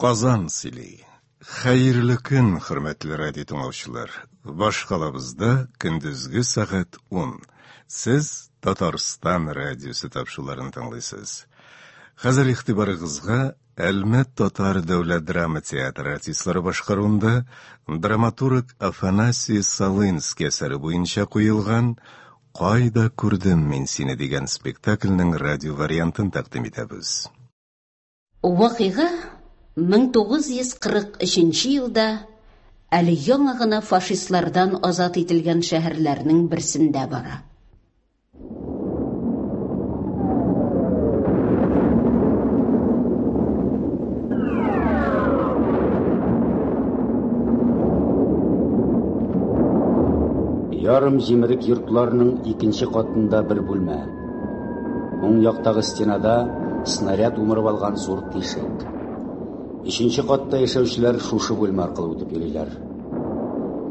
Казан сөйли. Хәерле көн, хөрмәтле радио тыңлаучылар. Башкалабызда көндезге сәгать 10. Сез Татарстан радиосы тапшыруларын тыңлыйсыз. Хәзер игътибарыгызга Әлмәт татар дәүләт драма театры артистлары башкаруында драматург Афанасий Салынский әсәре буенча куелган Кайда күрдем мин сине дигән спектакльнең радио вариантын тәкъдим итәбез. Вакыйга 1943 елда әле яңа гына фашистлардан азат ителгән шәһәрләрнең берсендә бара. Ярым җимерек йортларның икенче катында бер бүлмә. Уң яктагы стенада снаряд умырып алган зур тишек. Өченче катта яшәүчеләр шушы бүлмә аркылы үтеп йөриләр.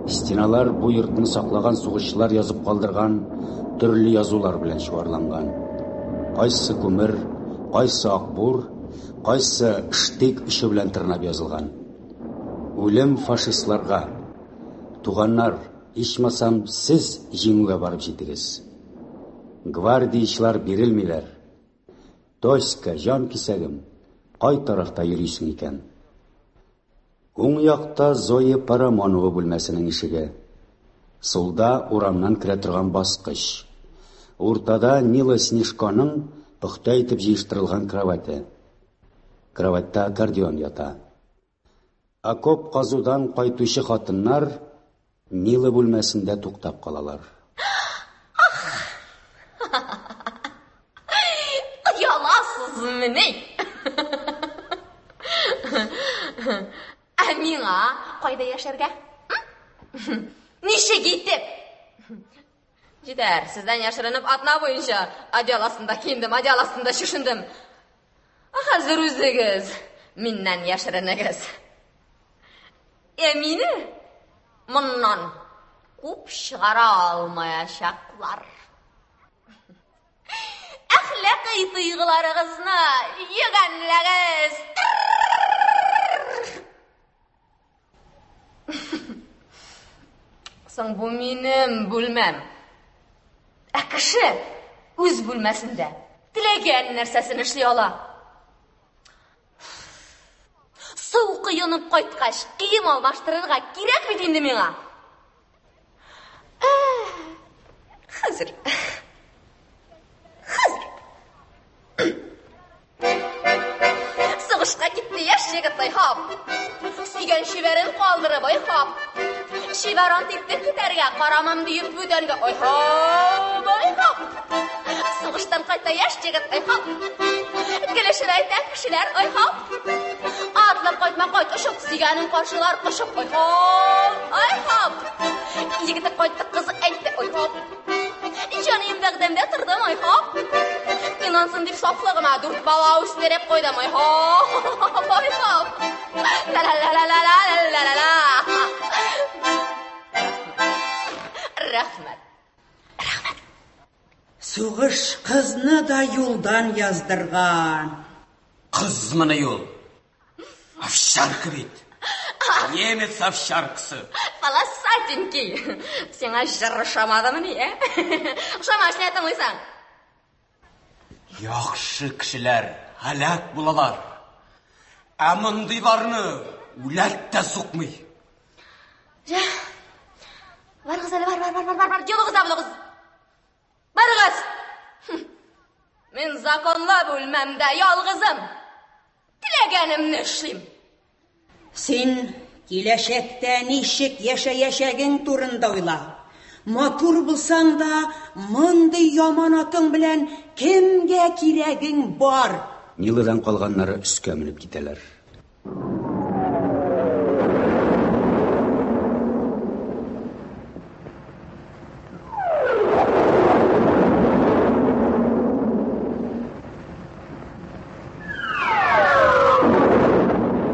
Стеналар бу йортны саклаган сугышчылар язып калдырган төрле язулар белән чуарланган. Кайсы күмер, кайсы акбур, кайсы штык очы белән тырнап язылган. Үлем фашистларга! Туганнар, ичмасам, сез җиңүгә барып җитегез. Гвардиячылар бирелмиләр. Тоська, җан кисәгем, кай тарафта йөрисең икән? Уң якта Зоя Парамонова бүлмәсенең ишеге. Сулда урамнан керә торган баскыч. Уртада Нила Снежконың пөхтә итеп җыештырылган кровате. Кроватьта аккордеон ята. Окоп казудан кайтучы хатыннар Нила бүлмәсендә туктап калалар. Ояласызмыни? Ә миңа кайда яшәргә? Ничек итеп? Җитәр, сездән яшеренеп атна буенча одеял астында киендем, одеял астында чишендем. Ә хәзер үзегез миннән яшеренегез. Ә мине моннан куып чыгара алмаячаклар. Әхлакый тойгыларыгызны йөгәнләгез. Соң бу минем бүлмәм. Ә кеше үз бүлмәсендә теләгән нәрсәсен эшли ала. Су коенып кайткач, кием алмаштырырга кирәк бит инде миңа. Хәзер. Хәзер. Сугышка китте яшь егет айхап. Сөйгән чибәрен калдырып айхап. Чибәр ант итте көтәргә, карамам диеп бүтәнгә айхап, айхап. Сугыштан кайта яшь егет айхап. Килешен әйтә кешеләр айхап. Атлап кайтма кайт очып, сөйгәнен каршылар кочып айхап, айхап. Егете кайтты, кызы әйтте айхап. Җаныем вәгъдәмдә тордым, ай-хоп. Инансын дип сафлыгыма дүрт бала үстереп куйдым, ай-хоп, ай-хоп. Ла-ла-ла-ла-ла-ла-ла-ла. Рәхмәт. Рәхмәт. Сугыш кызны да юлдан яздырган. Кызмыни ул? Овчарка бит. Немец овчаркасы. Полосатенький. Сиңа җыр ошамадымыни, ә? Ошамагач, нигә тыңлыйсың? Яхшы кешеләр һәлак булалар. Ә мондыйларны үләт тә сукмый. Җә. Барыгыз әле, бар, бар, бар, бар, бар, бар. Юлыгызда булыгыз. Барыгыз! Мин законлы бүлмәмдә ялгызым. Теләгәнемне эшлим. Син киләчәктә ничек яшәячәгең турында уйла. Матур булсаң да, мондый яманатың белән кемгә кирәгең бар? Ниладан калганнары өскә менеп китәләр.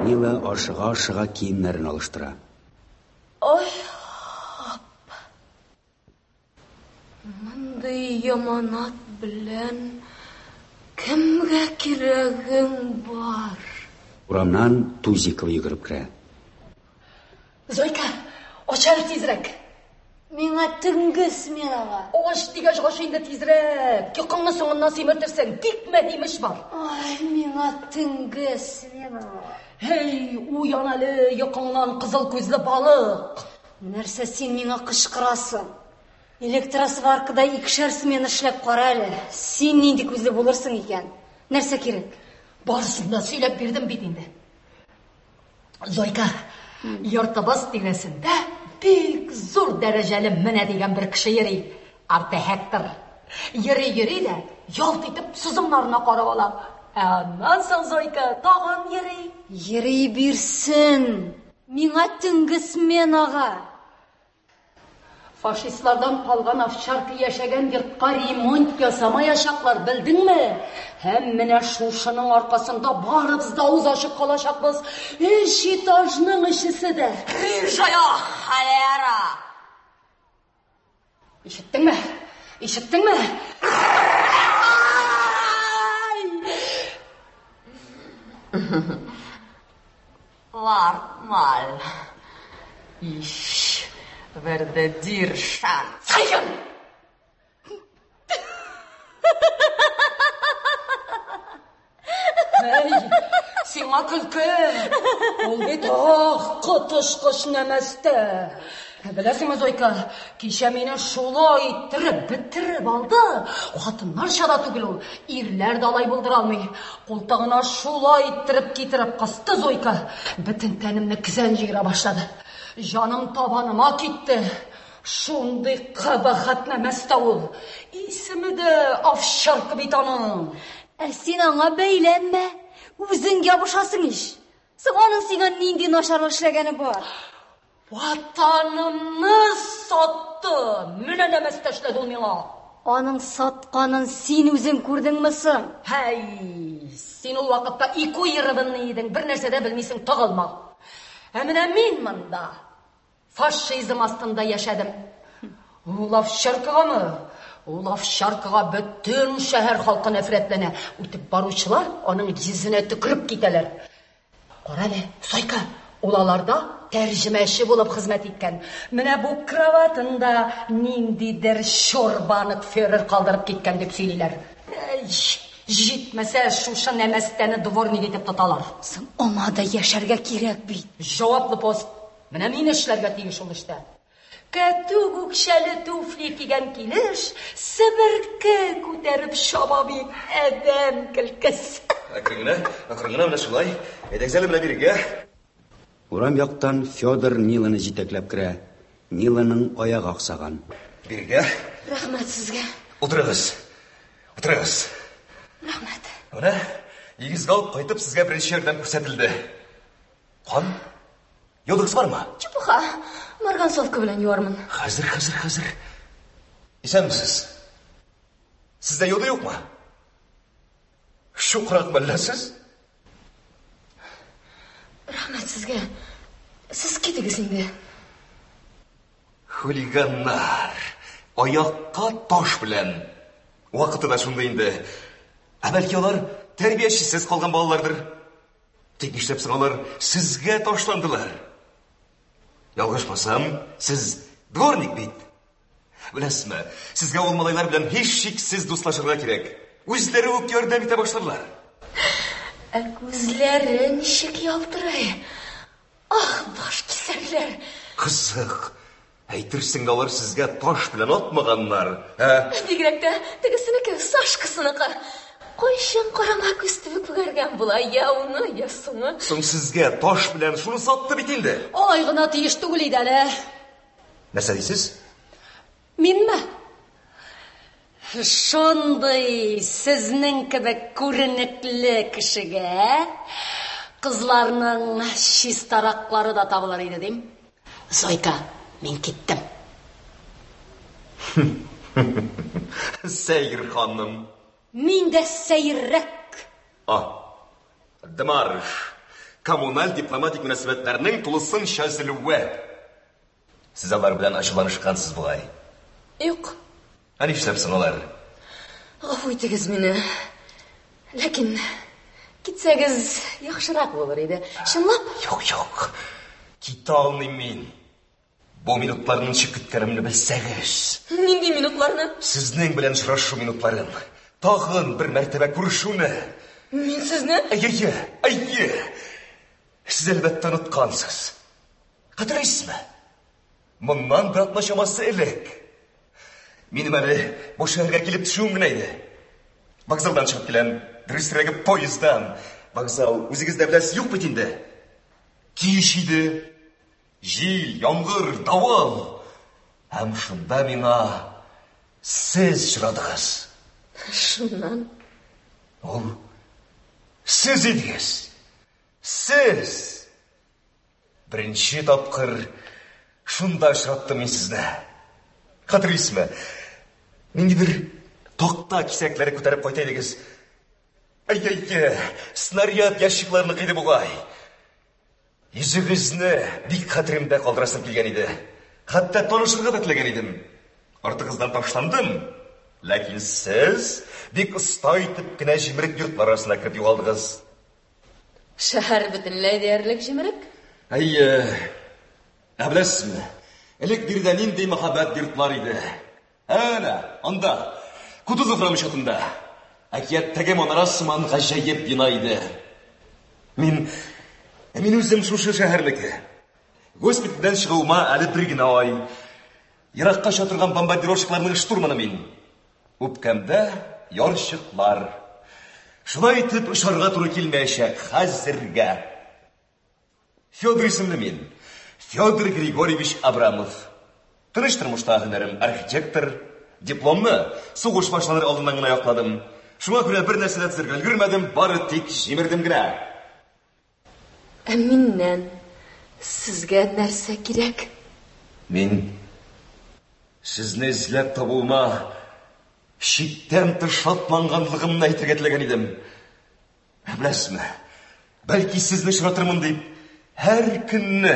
Нила ашыга-ашыга киемнәрен алыштыра. Ой, хоп. Мондый яманат белән кемгә кирәгең бар? Урамнан Тузикова йөгереп керә. Зойка, ач әле тизрәк. Миңа төнге сменага. Ач дигәч, ач инде тизрәк. Йокыңны соңыннан симертерсең. Бик мөһим эш бар. Ай, миңа төнге сменага. Һей, уян әле, йокыңнан кызыл күзле балык. Нәрсә син миңа кычкырасың? Электросваркада икешәр смена эшләп кара әле. Син нинди күзле булырсың икән? Нәрсә кирәк? Барысын да сөйләп бирдем бит инде. Зойка, йортыбыз тирәсендә бик зур дәрәҗәле менә дигән бер кеше йөри. Артехектор. Йөри-йөри дә ялт итеп сызымнарына карап ала. Ә аннан соң Зойка тагын йөри. Йөри бирсен. Миңа төнге сменага. Фашистлардан калган овчарка яшәгән йортка ремонт ясамаячаклар, белдеңме? Һәм менә шушының аркасында барыбыз да авыз ачып калачакбыз. Өч этажның өчесе дә. Рыжая холера! Ишеттеңме? Ишеттеңме? Wart mal. Ich werde dir schon zeigen. Әй, сиңа көлке. Ул бит ах, коточкыч нәмәстә. Беләсеңме, Зойка, кичә мине шулай иттереп бетереп алды. Хатыннарча да түгел ул, ирләр дә алай булдыра алмый. Култыгына шулай иттереп китереп кысты Зойка. Бөтен тәнемне кизән җыера башлады. Җаным табаныма китте. Шундый кабахәт нәмәстә ул. Исеме дә овчарка бит аның. Ә син аңа бәйләнмә. Үзең ябышасың ич. Соң аның сиңа нинди начарлык эшләгәне бар? Ватанымны сатты. Менә нәмәстә эшләде ул миңа. Аның сатканын син үзең күрдеңме соң? Һәй, син ул вакытта икуированный идең, бер нәрсә дә белмисең, тыгылма. Ә менә мин монда фашизм астында яшәдем. Ул овчаркагамы? Ул овчаркага бөтен шәһәр халкы нәфрәтләнә. Үтеп баручылар аның йөзенә төкереп китәләр. Кара әле, Сойка, ул аларда тәрҗемәче булып хезмәт иткән. Менә бу кроватында ниндидер чорбанык фюрер калдырып киткән дип сөйлиләр. Әй, җитмәсә, шушы нәмәстәне дворник итеп тоталар. Соң аңа да яшәргә кирәк бит. Җаваплы пост. Менә мин эшләргә тиеш ул эштә. Кәтүк үкчәле туфли кигән килеш, себерке күтәреп чаба бит, адәм көлкесе. Әкрен генә, әкрен генә менә шулай. Әйдәгез әле менә бирегә. Урам яктан Федор Ниланы җитәкләп керә. Ниланың аягы аксаган. Бирегә. Рәхмәт сезгә. Утырыгыз. Утырыгыз. Рәхмәт. Менә өегезгә алып кайтып сезгә беренче ярдәм күрсәтелде. Кан? Йодыгыз бармы? Чепуха. Марганцовка белән юармын. Хәзер, хәзер, хәзер. Исәнмесез. Сездә йоды юкмы? Чукрак мәллә сез? Рәхмәт сезгә. Сез китегез инде. Хулиганнар. Аякка таш белән. Вакыты да шундый инде. Ә бәлки алар тәрбиячесез калган балалардыр. Тик нишләп соң алар сезгә ташландылар? Ялгышмасам, сез дворник бит. Беләсезме, сезгә ул малайлар белән һичшиксез дуслашырга кирәк. Үзләре үк ярдәм итә башларлар. Ә күзләре ничек ялтырый. Ах, баш кисәрләр. Кызык. Әйтерсең дә алар сезгә таш белән атмаганнар, ә? Бигрәк тә тегесенеке, Сашкасыныкы. Кайчан карама күз төбе күгәргән була, я уны, я суны. Соң сезгә таш белән шуны сатты бит инде. Алай гына тиеш түгел иде әле. Нәрсә дисез? Минме? Шундый сезнең кебек күренекле кешегә кызларның чистараклары да табылыр иде дим. Зойка, мин киттем. Сәер ханым. Мин дә сәеррәк. А, Демарш. Коммуналь дипломатик мөнәсәбәтләрнең тулысынча өзелүе. Сез алар белән ачуланышкансыз бугай. Юк. Ә нишләп соң алар? Гафу итегез мине. Ләкин Китсәгез, яхшырак булыр иде. Чынлап? Юк, юк. Китә алмыйм мин. Бу минутларны ничек көткәнемне белсәгез. Нинди минутларны? Сезнең белән очрашу минутларын. Тагын бер мәртәбә күрешүне. Мин сезне? Әйе, әйе, әйе. Сез әлбәттә оныткансыз. Хәтерлисезме? Моннан бер атна чамасы элек. Минем әле бу шәһәргә килеп төшүем генә иде. Вокзалдан чыгып киләм, дөресрәге поезддан. Вокзал үзегез дә беләсез юк бит инде. Кич иде. Җил, яңгыр, давыл. Һәм шунда миңа сез очрадыгыз. Шуннан? Ул сез идегез. Сез! Беренче тапкыр шунда очраттым мин сезне. Хәтерлисезме? Ниндидер такта кисәкләре күтәреп кайта идегез. Әй-әй-әй, снаряд ящикларыныкы иде бугай. Йөзегезне бик хәтеремдә калдырасым килгән иде. Хәтта танышырга да теләгән идем. Артыгыздан ташландым. Ләкин сез бик оста итеп кенә җимерек йортлар арасына кереп югалдыгыз. Шәһәр бөтенләй диярлек җимерек. Әйе. Ә беләсезме, элек биредә нинди мәһабәт йортлар иде. Әнә, анда, Кутузов урамы чатында. Әкияттәге манара сыман гаҗәеп бина иде. Мин, мин үзем шушы шәһәрнеке. Госпитальдән чыгуыма әле бер генә ай. Еракка оча торган бомбардировщикларның штурманы мин. Үпкәмдә ярчыклар. Шулай итеп очарга туры килмәячәк хәзергә. Федор исемле мин. Федор Григорьевич Абрамов. Тыныч тормышта һөнәрем архитектор. Дипломны сугыш башланыр алдыннан гына якладым. Шуңа күрә бер нәрсә дә төзергә өлгермәдем, бары тик җимердем генә. Ә миннән сезгә нәрсә кирәк? Мин сезне эзләп табуыма чиктән тыш шатланганлыгымны әйтергә теләгән идем. Беләсезме, бәлки сезне очратырмын дип, һәр көнне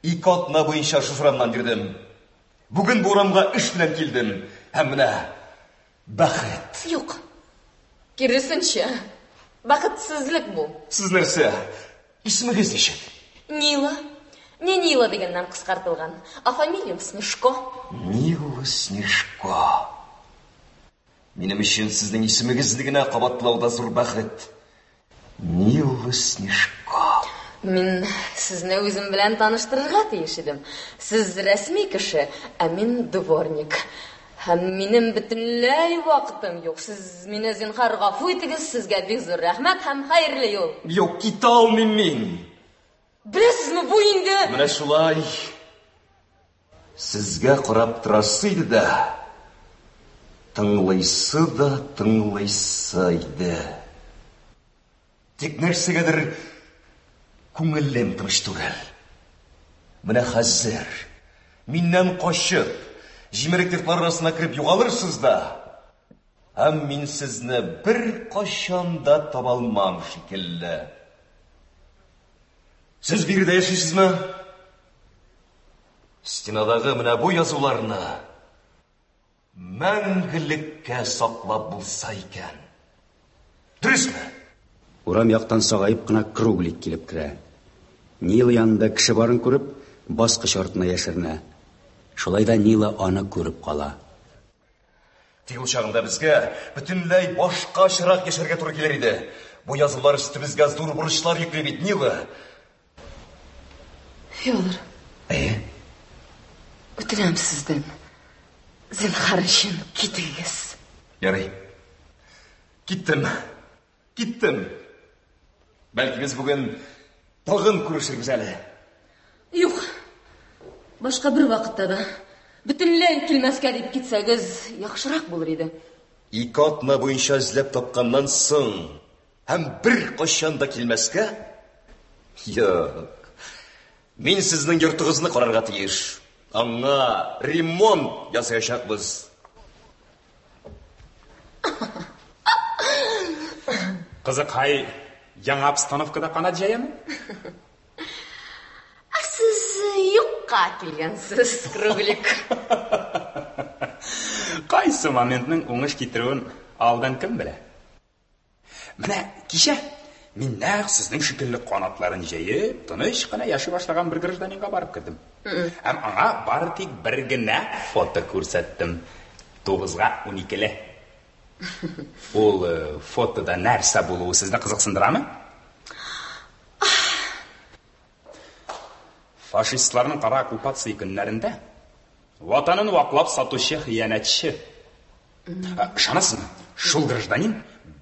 ике атна буенча шушы урамнан йөрдем. Бүген бу урамга эш белән килдем һәм менә бәхет. Юк. Киресенчә, бәхетсезлек бу. Сез нәрсә? Исемегез ничек? Нила. Не Нила дигәннән кыскартылган. А фамилиям Снежко. Нила Снежко. Минем өчен сезнең исемегезне генә кабатлау да зур бәхет. Нила Снежко. Мин сезне үзем белән таныштырырга тиеш идем. Сез рәсми кеше, ә мин дворник. Һәм минем бөтенләй вакытым юк. Сез мине зинһар гафу итегез, сезгә бик зур рәхмәт һәм хәерле юл. Юк, китә алмыйм мин. Беләсезме, бу инде... Менә шулай Сезгә карап торасы иде дә, тыңлыйсы да тыңлыйсы иде. Тик нәрсәгәдер күңелем тыныч түгел. Менә хәзер миннән качып, җимерек йортлар арасына кереп югалырсыз да, һәм мин сезне беркайчан да таба алмам шикелле. Сез биредә яшисезме? Стенадагы менә бу язуларны мәңгелеккә саклап булса икән. Дөресме? Урам яктан сагаеп кына Круглик килеп керә. Нила янында кеше барын күреп, баскыч артына яшеренә. Шулай да Нила аны күреп кала. Тик ул чагында безгә бөтенләй башкачарак яшәргә туры килер иде. Бу язулар өстебезгә зур бурычлар йөкли бит, Нила. Федор. Әйе. Үтенәм сездән. Зинһар өчен китегез. Ярый. Киттем. Киттем. Бәлки без бүген тагын күрешербез әле. Юк. Башка бер вакытта да. Бөтенләй килмәскә дип китсәгез, яхшырак булыр иде. Ике атна буенча эзләп тапканнан соң һәм беркайчан да килмәскә? Юк. Мин сезнең йортыгызны карарга тиеш. Аңа ремонт ясаячакбыз. Кызыкай, яңа обстановкада канат җәяме? Ә сез юкка килгәнсез, Круглик. Кайсы моментның уңыш китерүен алдан кем белә? Менә кичә Мин нәкъ сезнең шикелле канатларын җәеп, тыныч кына яши башлаган бер гражданинга барып кердем. Һәм аңа бары тик бер генә фото күрсәттем. Тугызга уникеле. Ул э, фотода нәрсә булуы сезне кызыксындырамы? Фашистларның кара оккупация көннәрендә ватанын ваклап сатучы хыянәтче. Ышанасызмы? Шул гражданин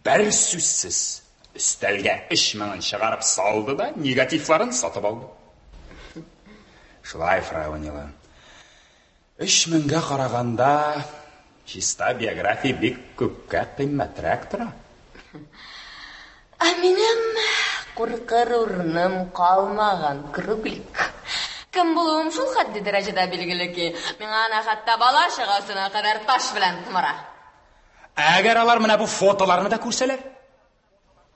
бер сүзсез өстәлгә өч меңен чыгарып салды да негативларын сатып алды. Шулай, фрау Нила. Өч меңгә караганда чиста биография бик күпкә кыйммәтрәк тора. Ә минем куркыр урыным калмаган, Круглик. Кем булуым шул хәтле дәрәҗәдә билгеле ки, миңа әнә хәтта бала чагасына кадәр таш белән томыра. Әгәр алар менә бу фотоларны да күрсәләр?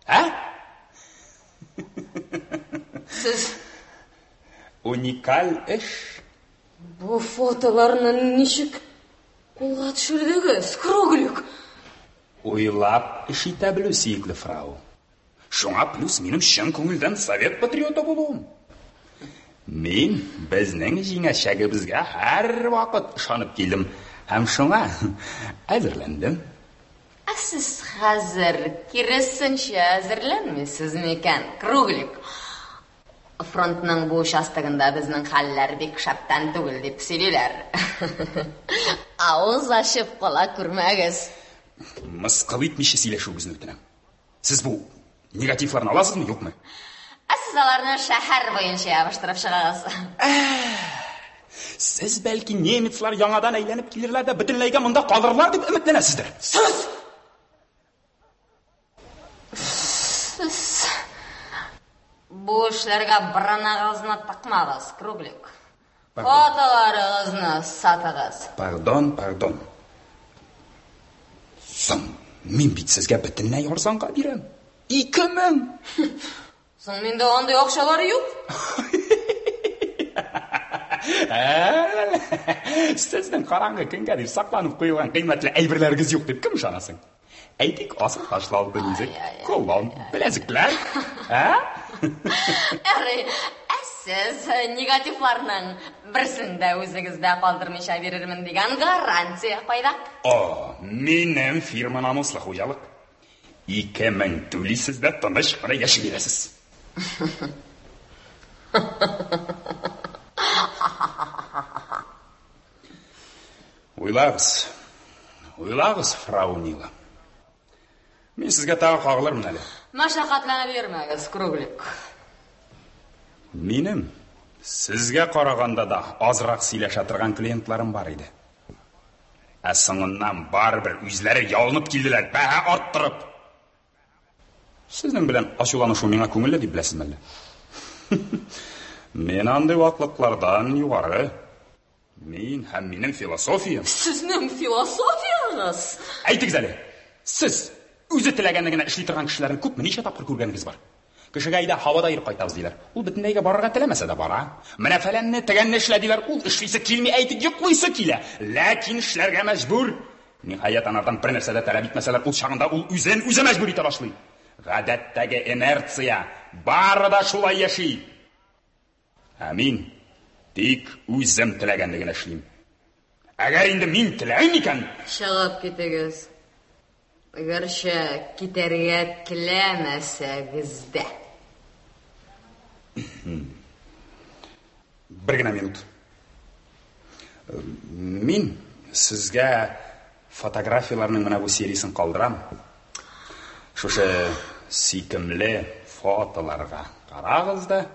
Ә? Сез Уникаль эш. Бу фотоларны ничек кулга төшердегез, Круглик? Уйлап эш итә белү, сөекле фрау. Шуңа плюс минем чын күңелдән совет патриоты булуым. Мин безнең җиңәчәгебезгә һәрвакыт ышанып килдем һәм шуңа әзерләндем. Ә сез хәзер киресенчә әзерләнмисез микән, Круглик? Фронтның бу участогында безнең хәлләр бик шәптән түгел дип сөйлиләр. Авыз ачып кала күрмәгез. Мыскыл итмичә сөйләшүегезне үтенәм. Сез бу негативларны аласызмы, юкмы? Ә сез аларны шәһәр буенча ябыштырып чыгыгыз. Сез бәлки немецлар яңадан әйләнеп килерләр дә бөтенләйгә монда калырлар дип өметләнәсездер. Сез! Сез бу эшләргә борыныгызны тыкмагыз, Круглик. Фотоларыгызны сатыгыз. Пардон, пардон. Соң, мин бит сезгә бөтенләй арзанга бирәм. 2000. Соң миндә андый акчалар юк. Сезнең караңгы көнгә дип сакланып куелган кыйммәтле әйберләрегез юк дип кем ышанасың? Әйтик, асыл ташлы алтын йөзек, кулон, беләзекләр. Ә? Ярый, ә сез негативларның берсен дә үзегездә калдырмыйча бирермен дигән гарантия кайда? О, минем фирма намуслы хуҗалык. 2000 түлисез дә тыныч кына яши бирәсез. Уйлагыз. Уйлагыз, фрау Нила. Мин сезгә тагы кагылырмын әле. Мәшәкатьләнеп йөрмәгез, Круглик. Минем сезгә караганда да азрак сөйләшә торган клиентларым бар иде. Ә соңыннан барыбер үзләре ялынып килделәр, бәһа арттырып. Сезнең белән ачуланышу миңа күңелле дип беләсезме әллә? Мин андый ваклыклардан югары. Мин һәм минем философиям. Сезнең философиягез? Әйтегез әле, сез үзе теләгәнне генә эшли торган кешеләрне күпме, ничә тапкыр күргәнегез бар? Кешегә әйдә һавада йөреп кайтабыз диләр. Ул бөтенләйгә барырга теләмәсә дә бара. Менә фәләнне, тегәнне эшлә диләр. Ул эшлисе килми, әйтик, йоклыйсы килә. Ләкин эшләргә мәҗбүр. Ниһаять, анардан бер нәрсә дә таләп итмәсәләр, ул чагында ул үзен үзе мәҗбүр итә башлый. Гадәттәге инерция. Бары да шулай яши. Ә мин тик үзем теләгәнне генә эшлим. Әгәр инде мин теләмим икән, Чыгып китегез. Гәрчә китәргә теләмәсәгез дә. Бер генә минут. Мин сезгә фотографияләрнең менә бу сериясен калдырам. Шушы сөйкемле фотоларга карагыз да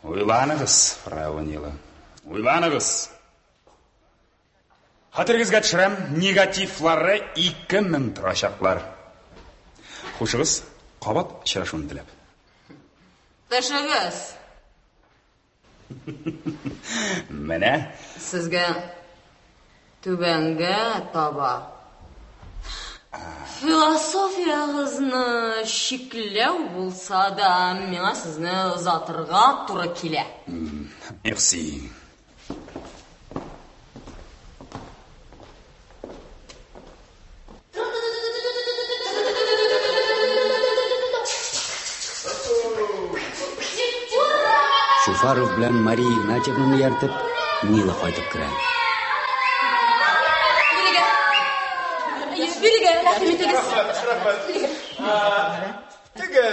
уйланыгыз, фрау Нила. Уйланыгыз. Хәтерегезгә төшерәм, негативлары 2000 торачаклар. Хушыгыз, кабат очрашуны теләп. Төшегез. Менә. Сезгә түбәнгә таба. Философиягызны шикләү булса да, миңа сезне озатырга туры килә. Мерси. Гафаров белән Мария Игнатьевнаны ияртеп, Нила кайтып керә. Бирегә. Бирегә, рәхим итегез. Рәхмәт, рәхмәт. Теге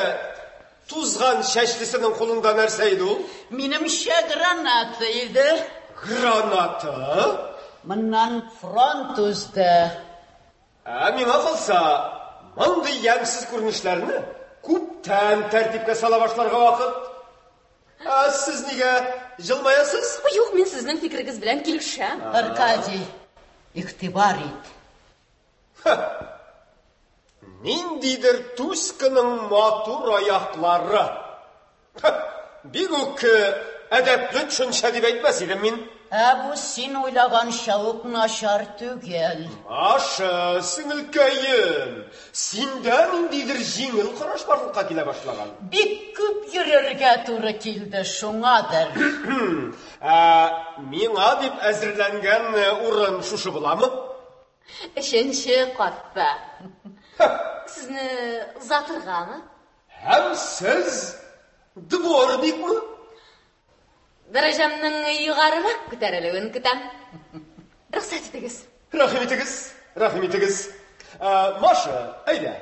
тузган чәчлесенең кулында нәрсә иде ул? Минемчә граната иде. Граната? Моннан фронт узды. Ә миңа калса, мондый ямьсез күренешләрне күптән тәртипкә сала башларга вакыт. Ә сез нигә җылмаясыз? Юк, мин сезнең фикерегез белән килешәм. Аркадий, игътибар ит. Ниндидер Туськаның матур аяклары. Бик үк әдәпле төшенчә дип әйтмәс идем мин. Ә бу син уйлаганча ук начар түгел. Маша, сеңелкәем, синдә ниндидер җиңел караш барлыкка килә башлаган. Бик күп йөрергә туры килде, шуңадыр. Ә миңа дип әзерләнгән урын шушы буламы? Өченче катта. Сезне озатыргамы? Һәм сез дворникмы? Дәрәҗәмнең югарырак күтәрелүен көтәм. Рөхсәт итегез. Рәхим итегез, рәхим итегез. Маша, әйдә.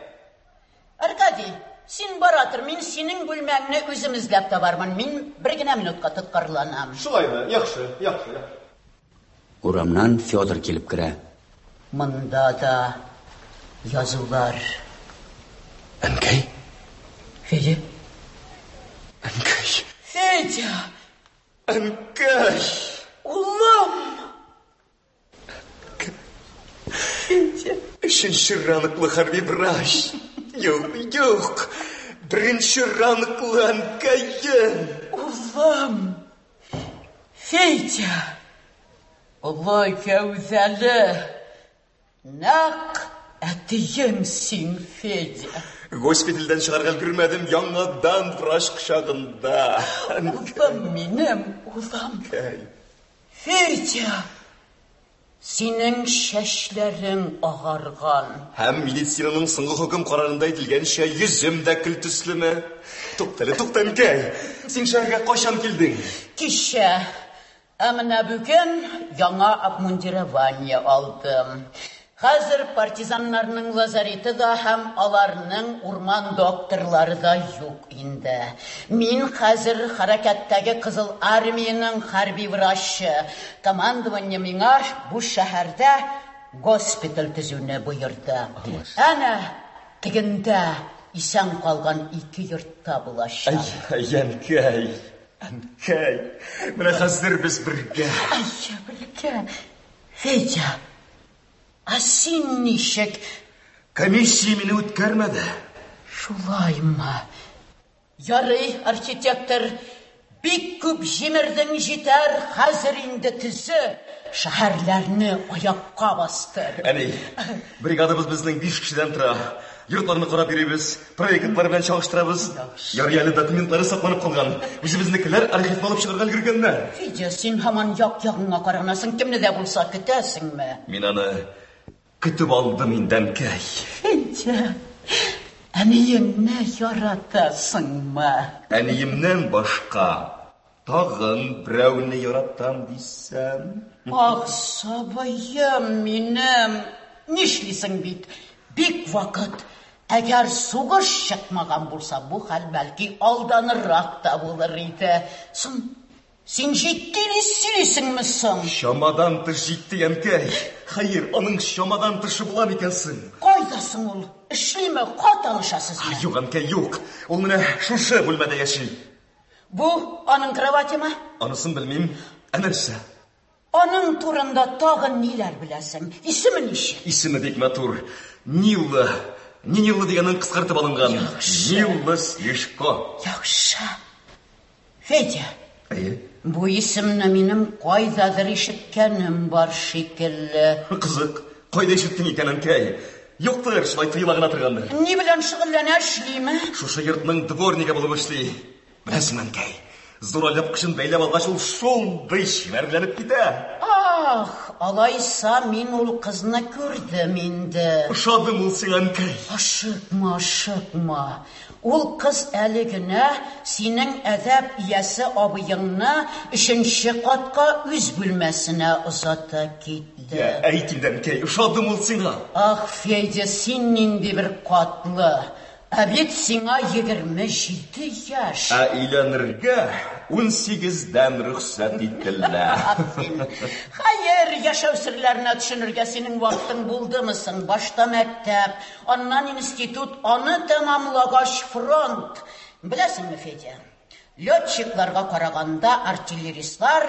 Аркадий, син бара тор, мин синең бүлмәңне үзем эзләп табармын. Мин бер генә минутка тоткарланам. Шулаймы? Яхшы, яхшы, яхшы. Урамнан Федор килеп керә. Монда да язулар. Әнкәй? Федя? Әнкәй. Федя! Әнкәй! Улым! Федя! Өченче ранглы хәрби врач. Юк, юк. Беренче ранглы әнкәем. Улым! Федя! Олы гәүдәле! Нәкъ әтиең син, Федя. Госпитальдән чыгарга өлгермәдем, яңадан врач кочагында. Улым минем, улым. Федя! Синең чәчләрең агарган. Һәм медицинаның соңгы хөкем карарында әйтелгәнчә, йөзем дә көл төслеме? Туктале, тукта, әнкәй. Син шәһәргә кайчан килдең? Кичә. Ә менә бүген яңа обмундирование алдым. Хәзер партизаннарның лазареты да һәм аларның урман докторлары да юк инде. Мин хәзер хәрәкәттәге Кызыл Армиянең хәрби врачы. Командование миңа бу шәһәрдә госпиталь төзүне боерды. Әнә тегендә исән калган ике йортта булачак. Әй, әнкәй, әнкәй, менә хәзер без бергә. Әй, бергә. Федя, ә син ничек? Комиссия мине үткәрмәде. Шулаймы? Ярый, архитектор, бик күп җимердең, җитәр, хәзер инде төзе, шәһәрләрне аякка бастыр. Әни, бригадабыз безнең 5 кешедән тора. Йортларны карап йөрибез, проектлар белән чагыштырабыз. Ярый әле документлары сакланып калган. Үзебезнекеләр архивка алып чыгарга өлгергәннәр. Федя, син һаман як-ягыңа каранасың, кемне дә булса көтәсеңме? Мин аны көтеп алдым инде, әнкәй. Федя, әниеңне яратасыңмы? Әниемнән башка тагын берәүне яратам дисәм. Ах, сабыем минем, нишлисең бит? Бик вакыт. Әгәр сугыш чыкмаган булса, бу хәл бәлки алданрак та булыр иде. Соң, син җитди сөйлисеңме соң? Чамадан тыш җитди, әнкәй. Хәер, аның чамадан тышы була микән соң? Кайда соң ул? Эшлиме? Хат алышасызмы? Юк, әнкәй, юк. Ул менә шушы бүлмәдә яши. Бу аның кроватемы? Анысын белмим. Ә нәрсә? Аның турында тагын ниләр беләсең? Исеме ничек? Исеме бик матур. Нилла. Нинилла дигәннән кыскартып алынган. Нилла Снежко. Яхшы. Федя. Әйе. Бу исемне минем кайдадыр ишеткәнем бар шикелле. Кызык, кайда ишеттең икән, әнкәй? Юктыр, шулай тоела гына торгандыр. Ни белән шөгыльләнә, эшлиме? Шушы йортның дворнигы булып эшли. Беләсең, әнкәй, зур алъяпкычын бәйләп алгач, ул шундый чибәрләнеп китә. А! Ах, алайса мин ул кызны күрдем инде. Ошадымы ул сиңа, әнкәй? Ашыкма, ашыкма. Ул кыз әле генә синең әдәп иясе абыеңны өченче катка үз бүлмәсенә озата китте. Йә, әйт инде, әнкәй, ошадымы ул сиңа? Ах, Федя, син нинди бер катлы. Ә бит сиңа 27 яшь. Ә өйләнергә 18-дән рөхсәт ителә. Хәер, яшәү серләренә төшенергә синең вакытың булдымы соң? Башта мәктәп, аннан институт, аны тәмамлагач фронт. Беләсеңме, Федя, летчикларга караганда артиллеристлар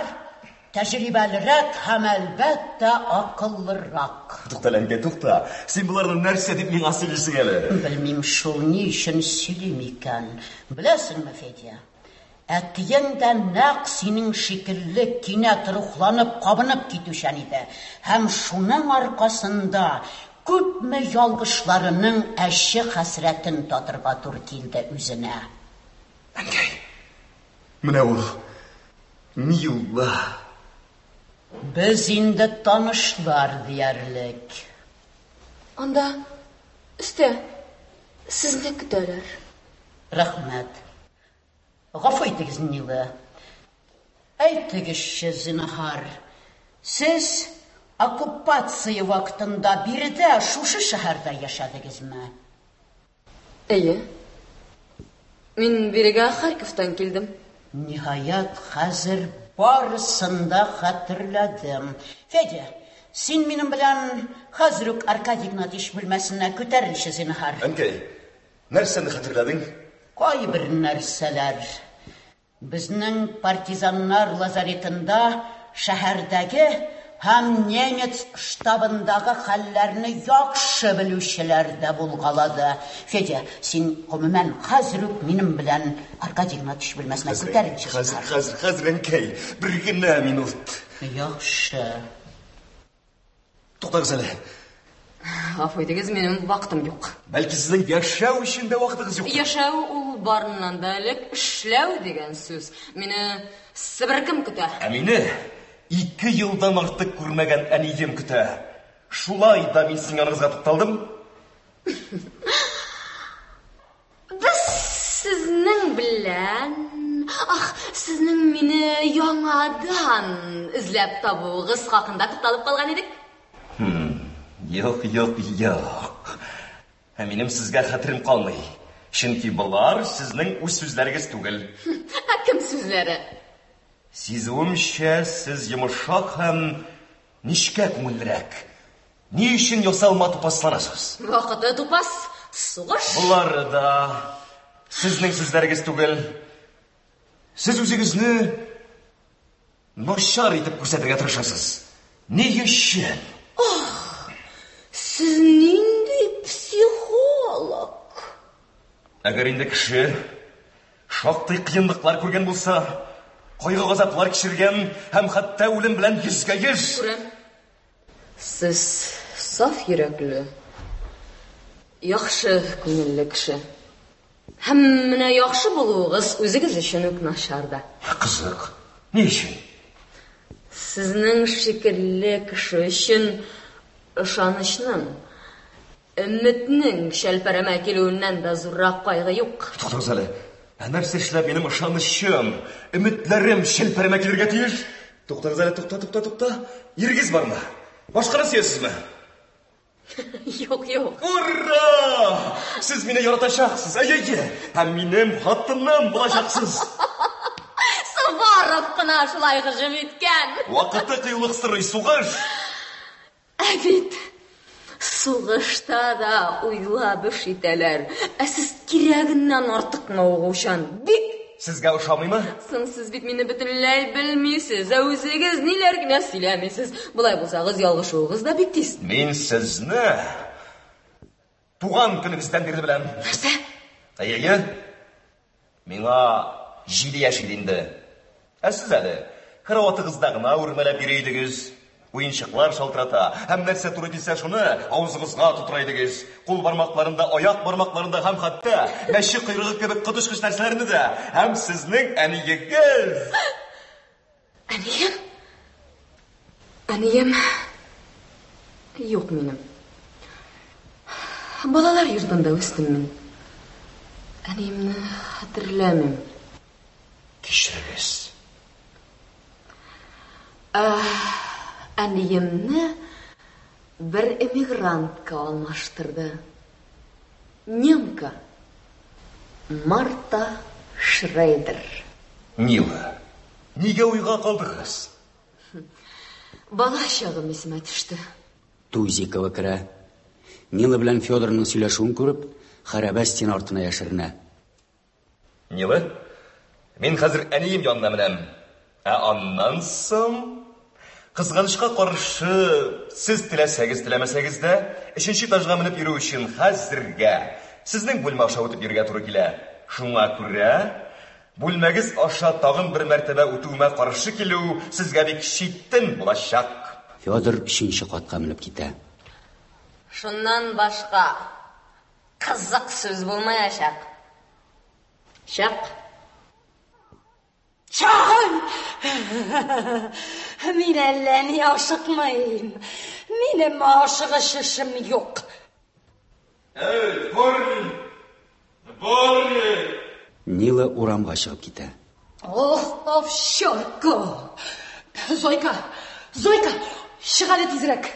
тәҗрибәлерәк һәм, әлбәттә, акыллырак. Тукта, әнкәй, тукта. Син боларны нәрсә дип миңа сөйлисең әле? Белмим шул, ни өчен сөйлим икән. Беләсеңме, Федя, әтиең дә нәкъ синең шикелле кинәт рухланып, кабынып китүчән иде. Һәм шуның аркасында күпме ялгышларының әче хәсрәтен татырга туры килде үзенә. Әнкәй, менә ул Мила. Без инде танышлар диярлек. Анда, өстә, сезне көтәләр. Рәхмәт. Гафу итегез, Нила. Әйтегезче, зинһар, сез оккупация вакытында биредә, шушы шәһәрдә яшәдегезме? Әйе. Мин бирегә Харьковтан килдем. Ниһаять, хәзер барысын да хәтерләдем. Федя, син минем белән хәзер үк Аркадий Игнатьевич бүлмәсенә күтәрелче, зинһар. Әнкәй, нәрсәне хәтерләдең? Кайбер нәрсәләр. Безнең партизаннар лазаретында шәһәрдәге һәм немец штабындагы хәлләрне яхшы белүчеләр дә булгалады. Федя, син, гомумән, хәзер үк минем белән Аркадий Игнатьевич бүлмәсенә күтәрелче. Хәзер, хәзер, хәзер, әнкәй, бер генә минут. Яхшы. Туктагыз әле. Гафу итегез, минем вакытым юк. Бәлки сезнең яшәү өчен дә вакытыгыз юктыр? Яшәү ул барыннан да элек эшләү дигән сүз. Мине Себер кем көтә? Ә мине ике елдан артык күрмәгән әнием көтә. Шулай да мин сезнең яныгызга тукталдым. Без сезнең белән, ах, сезнең мине яңадан эзләп табуыгыз хакында тукталып калган идек. Хм, юк, юк, юк. Ә минем сезгә хәтерем калмый. Чөнки болар сезнең үз сүзләрегез түгел. Ә кем сүзләре? Сизүемчә, сез йомшак һәм нечкә күңеллерәк. Ни өчен ясалма тупасланасыз? Вакыты тупас, сугыш. Болары да сезнең сүзләрегез түгел. Сез үзегезне начар итеп күрсәтергә тырышасыз. Ни өчен? Ах, сез нинди психолог? Әгәр инде кеше шактый кыенлыклар күргән булса, кайгы-газаплар кичергән һәм хәтта үлем белән йөзгә-йөз. Күрәм. Сез саф йөрәкле, яхшы күңелле кеше. Һәм менә яхшы булуыгыз үзегез өчен үк начар да. Кызык. Ни өчен? Сезнең шикелле кеше өчен ышанычның, өметнең шәлпәрәмә килүеннән дә зуррак кайгы юк. Туктагыз әле. Ә нәрсә эшләп минем ышанычым, өметләрем шәлпәрәмә килергә тиеш? Туктагыз әле, тукта, тукта, тукта. Ирегез бармы? Башканы сөясезме? Юк, юк. Ура! Сез мине яратачаксыз, әйе, әйе. Һәм минем хатыным булачаксыз. Суворов кына шулай һөҗүм иткән. Вакыты кыюлык сорый, сугыш. Ә бит сугышта да уйлап эш итәләр. Ә сез кирәгеннән артык мавыгучан. Бик. Сезгә ошамыймы? Соң сез бит мине бөтенләй белмисез, ә үзегез ниләр генә сөйләмисез. Болай булсагыз, ялгышуыгыз да бик тиз. Мин сезне туган көнегездән бирле беләм. Нәрсә? Әйе, әйе. Миңа җиде яшь иде инде. Ә сез әле караватыгызда гына үрмәләп йөри идегез. Уенчыклар шалтырата һәм нәрсә туры килсә шуны авызыгызга тутыра идегез. Кул бармакларында, аяк бармакларында һәм хәтта мәче койрыгы кебек коточкыч нәрсәләрне дә. Һәм сезнең әниегез. Әнием? Әнием юк минем. Балалар йортында үстем мин. Әниемне хәтерләмим. Кичерегез. Ә, әниемне бер эмигрантка алмаштырды. Немка. Марта Шрейдер. Нила, нигә уйга калдыгыз? Бала чагым исемә төште. Тузикова керә. Нила белән Федорның сөйләшүен күреп, хәрабә стена артына яшеренә. Нила, мин хәзер әнием янына менәм. Ә аннан соң, кызганычка каршы, сез теләсәгез, теләмәсәгез дә, өченче этажга менеп йөрү өчен хәзергә сезнең бүлмә аша үтеп йөрергә туры килә. Шуңа күрә бүлмәгез аша тагын бер мәртәбә үтүемә каршы килү сезгә бик читен булачак. Федор өченче катка менеп китә. Шуннан башка кызык сүз булмаячак. Чык. Чагын! Мин әллә ни ашыкмыйм. Минем ашыгыч эшем юк. Әй, дворник! Дворник! Нила урамга чыгып китә. Ох, овчарка! Зойка! Зойка! Чык әле тизрәк!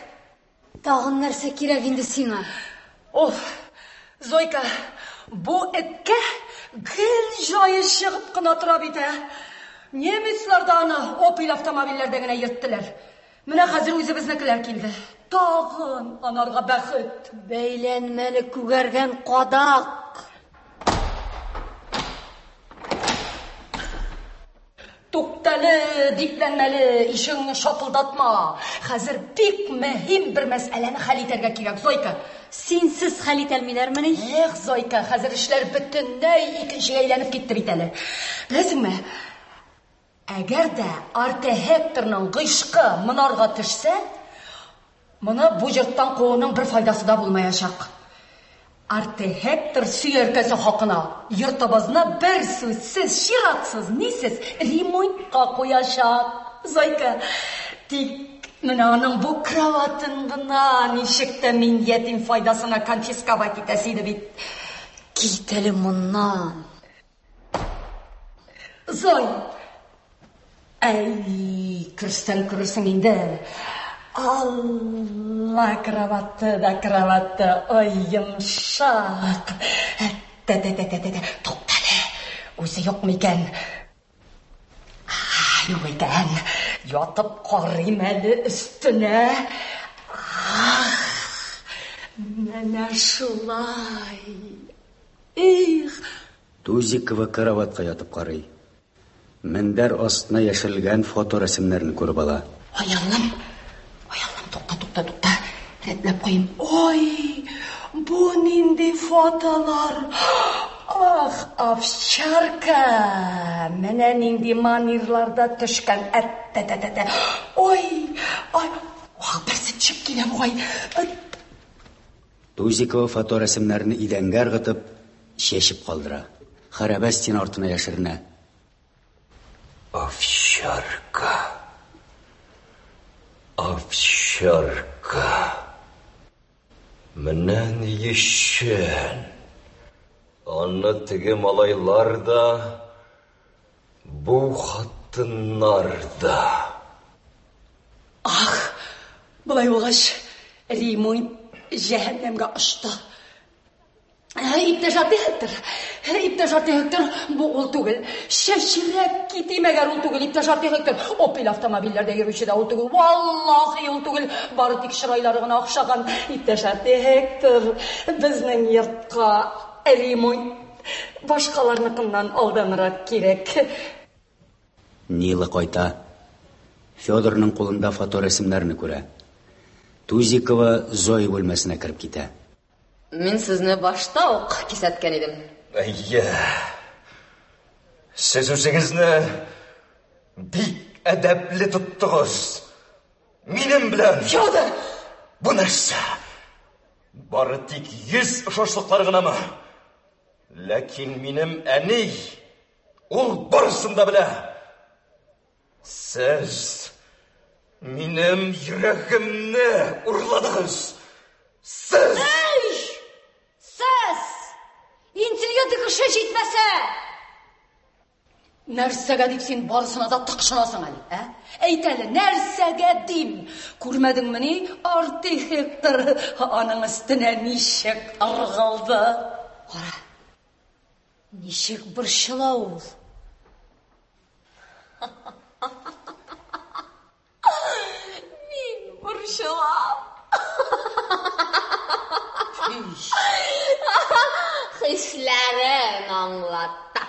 Тагын нәрсә кирәк инде сиңа? Оф, Зойка, бу эткә гел җае чыгып кына тора бит, ә. Немецлар да аны Опель автомобильләрдә генә йөрттеләр. Менә хәзер үзебезнекеләр килде. Тагын анарга бәхет. Бәйләнмәле күгәргән кадак. Туктале, бикләнмәле, ишегеңне шапылдатма. Хәзер бик мөһим бер мәсьәләне хәл итәргә кирәк, Зойка. Синсез хәл итәлмиләрмени? Эх, Зойка, хәзер эшләр бөтенләй икенчегә әйләнеп китте бит әле. Беләсеңме, әгәр дә Арте-Һекторның гыйшкы монарга төшсә, моны бу йорттан кууның бер файдасы да булмаячак. Арте-Һектор сөяркәсе хакына йортыбызны бер сүзсез, чиратсыз, нисез ремонтка куячак. Зойка, тик менә аның бу кроватын гына ничек тә мин ятим файдасына конфисковать итәсе иде бит. Кит әле моннан. Зой! Әй, керсәң керерсең инде. Алла, кроваты да кроваты, ой, йомшак. Тә-тә-тә-тә-тә, туктале, үзе юк микән? Юк икән. Ятып карыйм әле өстенә. Ах, менә шулай. Их! Тузикова караватка ятып карый. Мендәр астына яшерелгән фоторәсемнәрне күреп ала. Ай, Аллам! Ай, Аллам, тукта, тукта, тукта. Рәтләп куйыйм. Ой, бу нинди фотолар! Ах, овчарка! Менә нинди манирларда төшкән. Әттә-тә-тә-тә. Ой, ай, ах, берсе төшеп килә бугай. Тузикова фоторәсемнәрне идәнгә ыргытып, чәчеп калдыра. Хәрабә стена артына яшеренә. Овчарка. Овчарка. Менә ни өчен. Аны теге малайлар да, бу хатыннар да. Ах, болай булгач, ремонт җәһәннәмгә очты. Иптәш архитектор, иптәш архитектор, бу ул түгел. Чәчрәп китим, әгәр ул түгел, иптәш архитектор. Опель автомобильләрдә йөрүче дә ул түгел. Валлахи ул түгел. Бары тик чырайлары гына охшаган. Иптәш архитектор, безнең йортка ремонт башкаларныкыннан алданрак кирәк. Нила кайта. Федорның кулында фоторәсемнәрне күрә. Тузикова Зоя бүлмәсенә кереп китә. Мин сезне башта ук кисәткән идем. Әйе. Сез үзегезне бик әдәпле тоттыгыз. Минем белән. Федор! Бу нәрсә? Бары тик йөз ошашлыклар гынамы? Ләкин минем әни ул барысын да белә. Сез Минем йөрәгемне урладыгыз. Сез! Әй! Сез! Интеллигент кеше җитмәсә! Нәрсәгә дип син барысына да тыкшынасың әле, ә? Әйт әле, нәрсәгә дим? Күрмәдеңмени, архитектор аның өстенә ничек ыргылды? Кара, ничек борчыла ул. Мин борчылам. Хисләрен аңлата.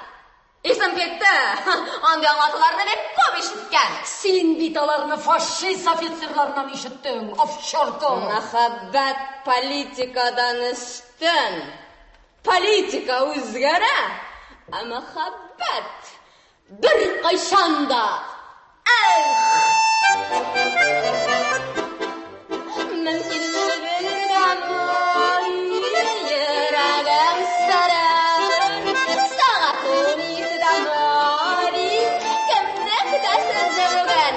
Исем китте. Андый аңлатуларны бик күп ишеткән. Син бит аларны фашист офицерларыннан ишеттең, овчарка. Мәхәббәт политикадан өстен. Политика үзгәрә, ә мәхәббәт беркайчан да. Эх! Мөмкинме белергә йөрәгем серен? Сәгать уникедә мөри, кемне көтәсез бүген?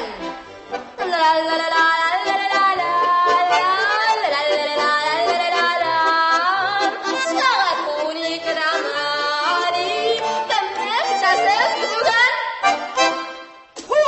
Ла-ла-ла-ла-ла-ла-ла-ла-ла-ла-ла-ла-ла. Сәгать уникедә мөри, кемне көтәсез бүген? Фу!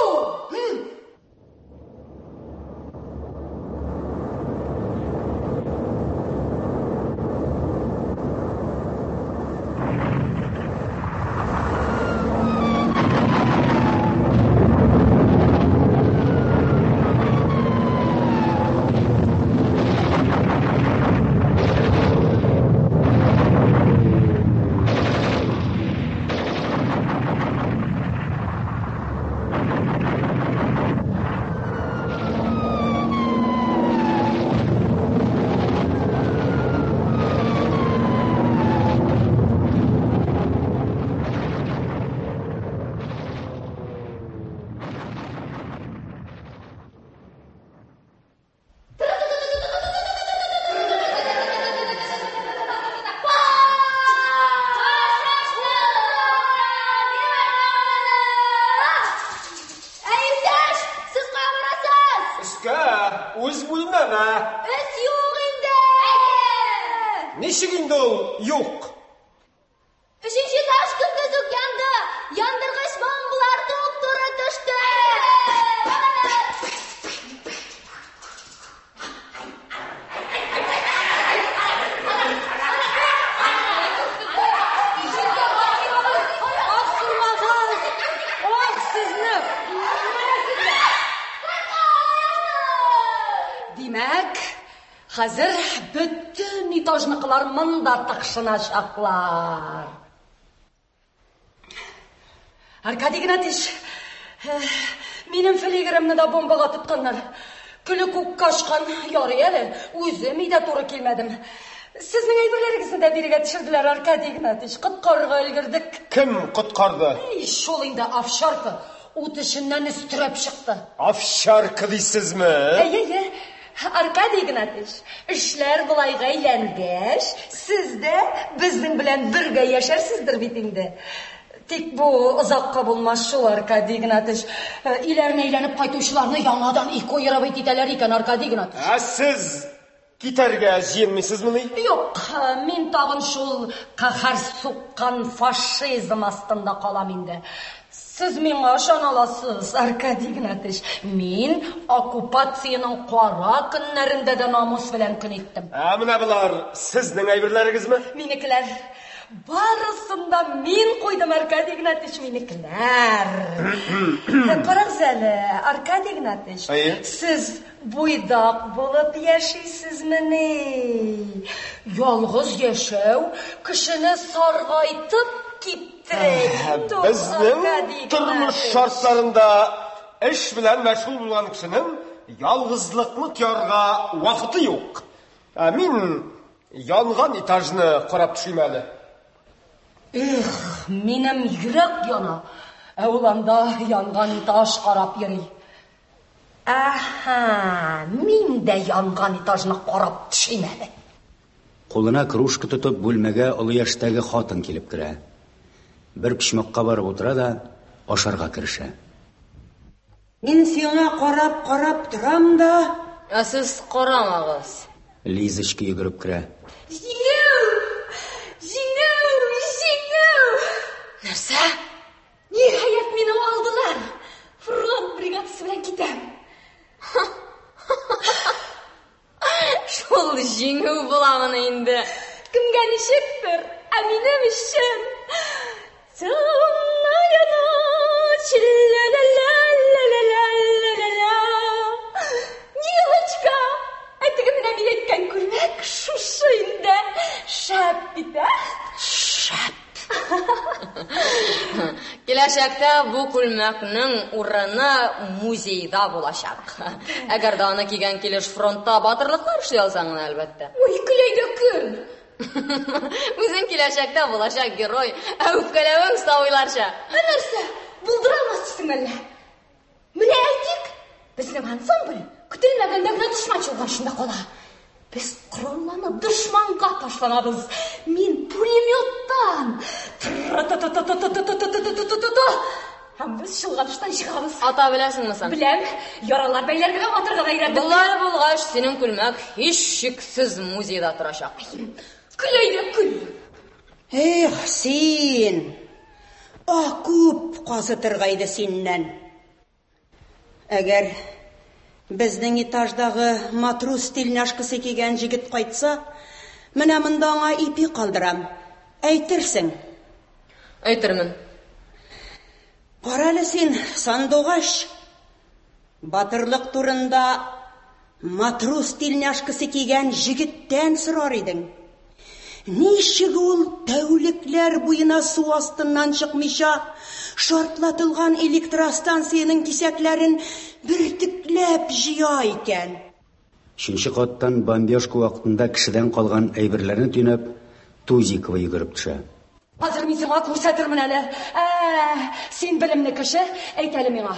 Әй, иптәш, сез кая барасыз? Өскә, үз бүлмәмә. Эс юк инде. Ничек инде ул юк? Өченче этаж көндез үк янды. Яндыргыч бомбалар туп-туры төште. Ах, сурмагыз! Ах, сезне! Димәк, хәзер бөтен этажныкылар монда тыкшыначаклар. Аркадий Игнатьевич, минем флигеремне дә бомбага тотканнар. Көле күккә очкан, ярый әле, үзем өйдә туры килмәдем. Сезнең әйберләрегезне дә бирегә төшерделәр, Аркадий Игнатьевич. Коткарырга өлгердек. Кем коткарды? Эй, шул инде овчарка ут эченнән өстерәп чыкты. Овчарка дисезме? Әйе, әйе. Аркадий Игнатьевич, эшләр болайга әйләнгәч, сез дә безнең белән бергә яшәрсездер бит инде. Тик бу озакка булмас шул, Аркадий Игнатьевич. Өйләренә әйләнеп кайтучыларны яңадан эвакуировать итәләр икән, Аркадий Игнатьевич. Ә сез китәргә җыенмыйсызмыни? Юк, мин тагын шул каһәр суккан фашизм астында калам инде. Сез миңа ышана аласыз, Аркадий Игнатьевич. Мин оккупациянең кара көннәрендә дә намус белән көн иттем. Ә менә болар сезнең әйберләрегезме? Минекеләр. Барысын да мин куйдым, Аркадий Игнатьевич, минекеләр. Карагыз әле, Аркадий Игнатьевич, Әйе. сез буйдак булып яшисезмени? Ялгыз яшәү кешене саргайтып киптерә инде ул, Безнең Аркадий тормыш Игнатьевич. шартларында эш белән мәшгуль булган кешенең ялгызлыкны тоярга вакыты юк. Ә мин янган этажны карап төшим әле. Эх, минем йөрәк яна, ә ул анда янган этаж карап йөри. Аһа, мин дә янган этажны карап төшим әле. Кулына кружка тотып бүлмәгә олы яшьтәге хатын килеп керә. Бер почмакка барып утыра да ашарга керешә. Мин сиңа карап-карап торам да. Ә сез карамагыз. Лизочка йөгереп керә. Җиңү! Җиңү! Җиңү! Нәрсә? Ниһаять, мине алдылар. Фронт бригадасы белән китәм. Шул җиңү буламыни инде? Кемгә ничектер, ә минем өчен Темная ночь, ля-ля-ля-ля-ля-ля-ля-ля. Нилочка, ә теге менә мин әйткән күлмәк шушы инде. Шәп бит, ә? Шәп. Киләчәктә бу күлмәкнең урыны музейда булачак. Әгәр дә аны кигән килеш фронтта батырлыклар эшли алсаң гына, әлбәттә. Ой, көләй дә көл. Үзең киләчәктә булачак герой, ә үпкәләвең сабыйларча. Ә нәрсә, булдыра алмас дисең әллә? Менә әйтик, безнең ансамбль көтелмәгәндә генә дошман чолганышында кала. Без коралланып дошманга ташланабыз. Мин пулеметтан. Тра-та-та-та-та-та-та-та-та-та-та-та. Һәм без чолганыштан чыгабыз. Ата беләсеңме соң? Беләм, яралар бәйләргә дә атырга да өйрәндем. Болай булгач, синең күлмәк һичшиксез музейда торачак. Көл әйдә, көл. Эх, син! Окоп казытырга иде синнән. Әгәр безнең этаждагы матрос тельняшкасы кигән җегет кайтса, менә монда аңа ипи калдырам. Әйтерсең. Әйтермен. Карале син, сандугач. Батырлык турында матрос тельняшкасы кигән җегеттән сорар идең. Ничек ул тәүлекләр буена су астыннан чыкмыйча, шартлатылган электростанциянең кисәкләрен бөртекләп җыя икән? Өченче каттан бомбежка вакытында кешедән калган әйберләрне төйнәп, Тузикова йөгереп төшә. Хәзер мин сиңа күрсәтермен әле. Ә, син белемле кеше, әйт әле миңа.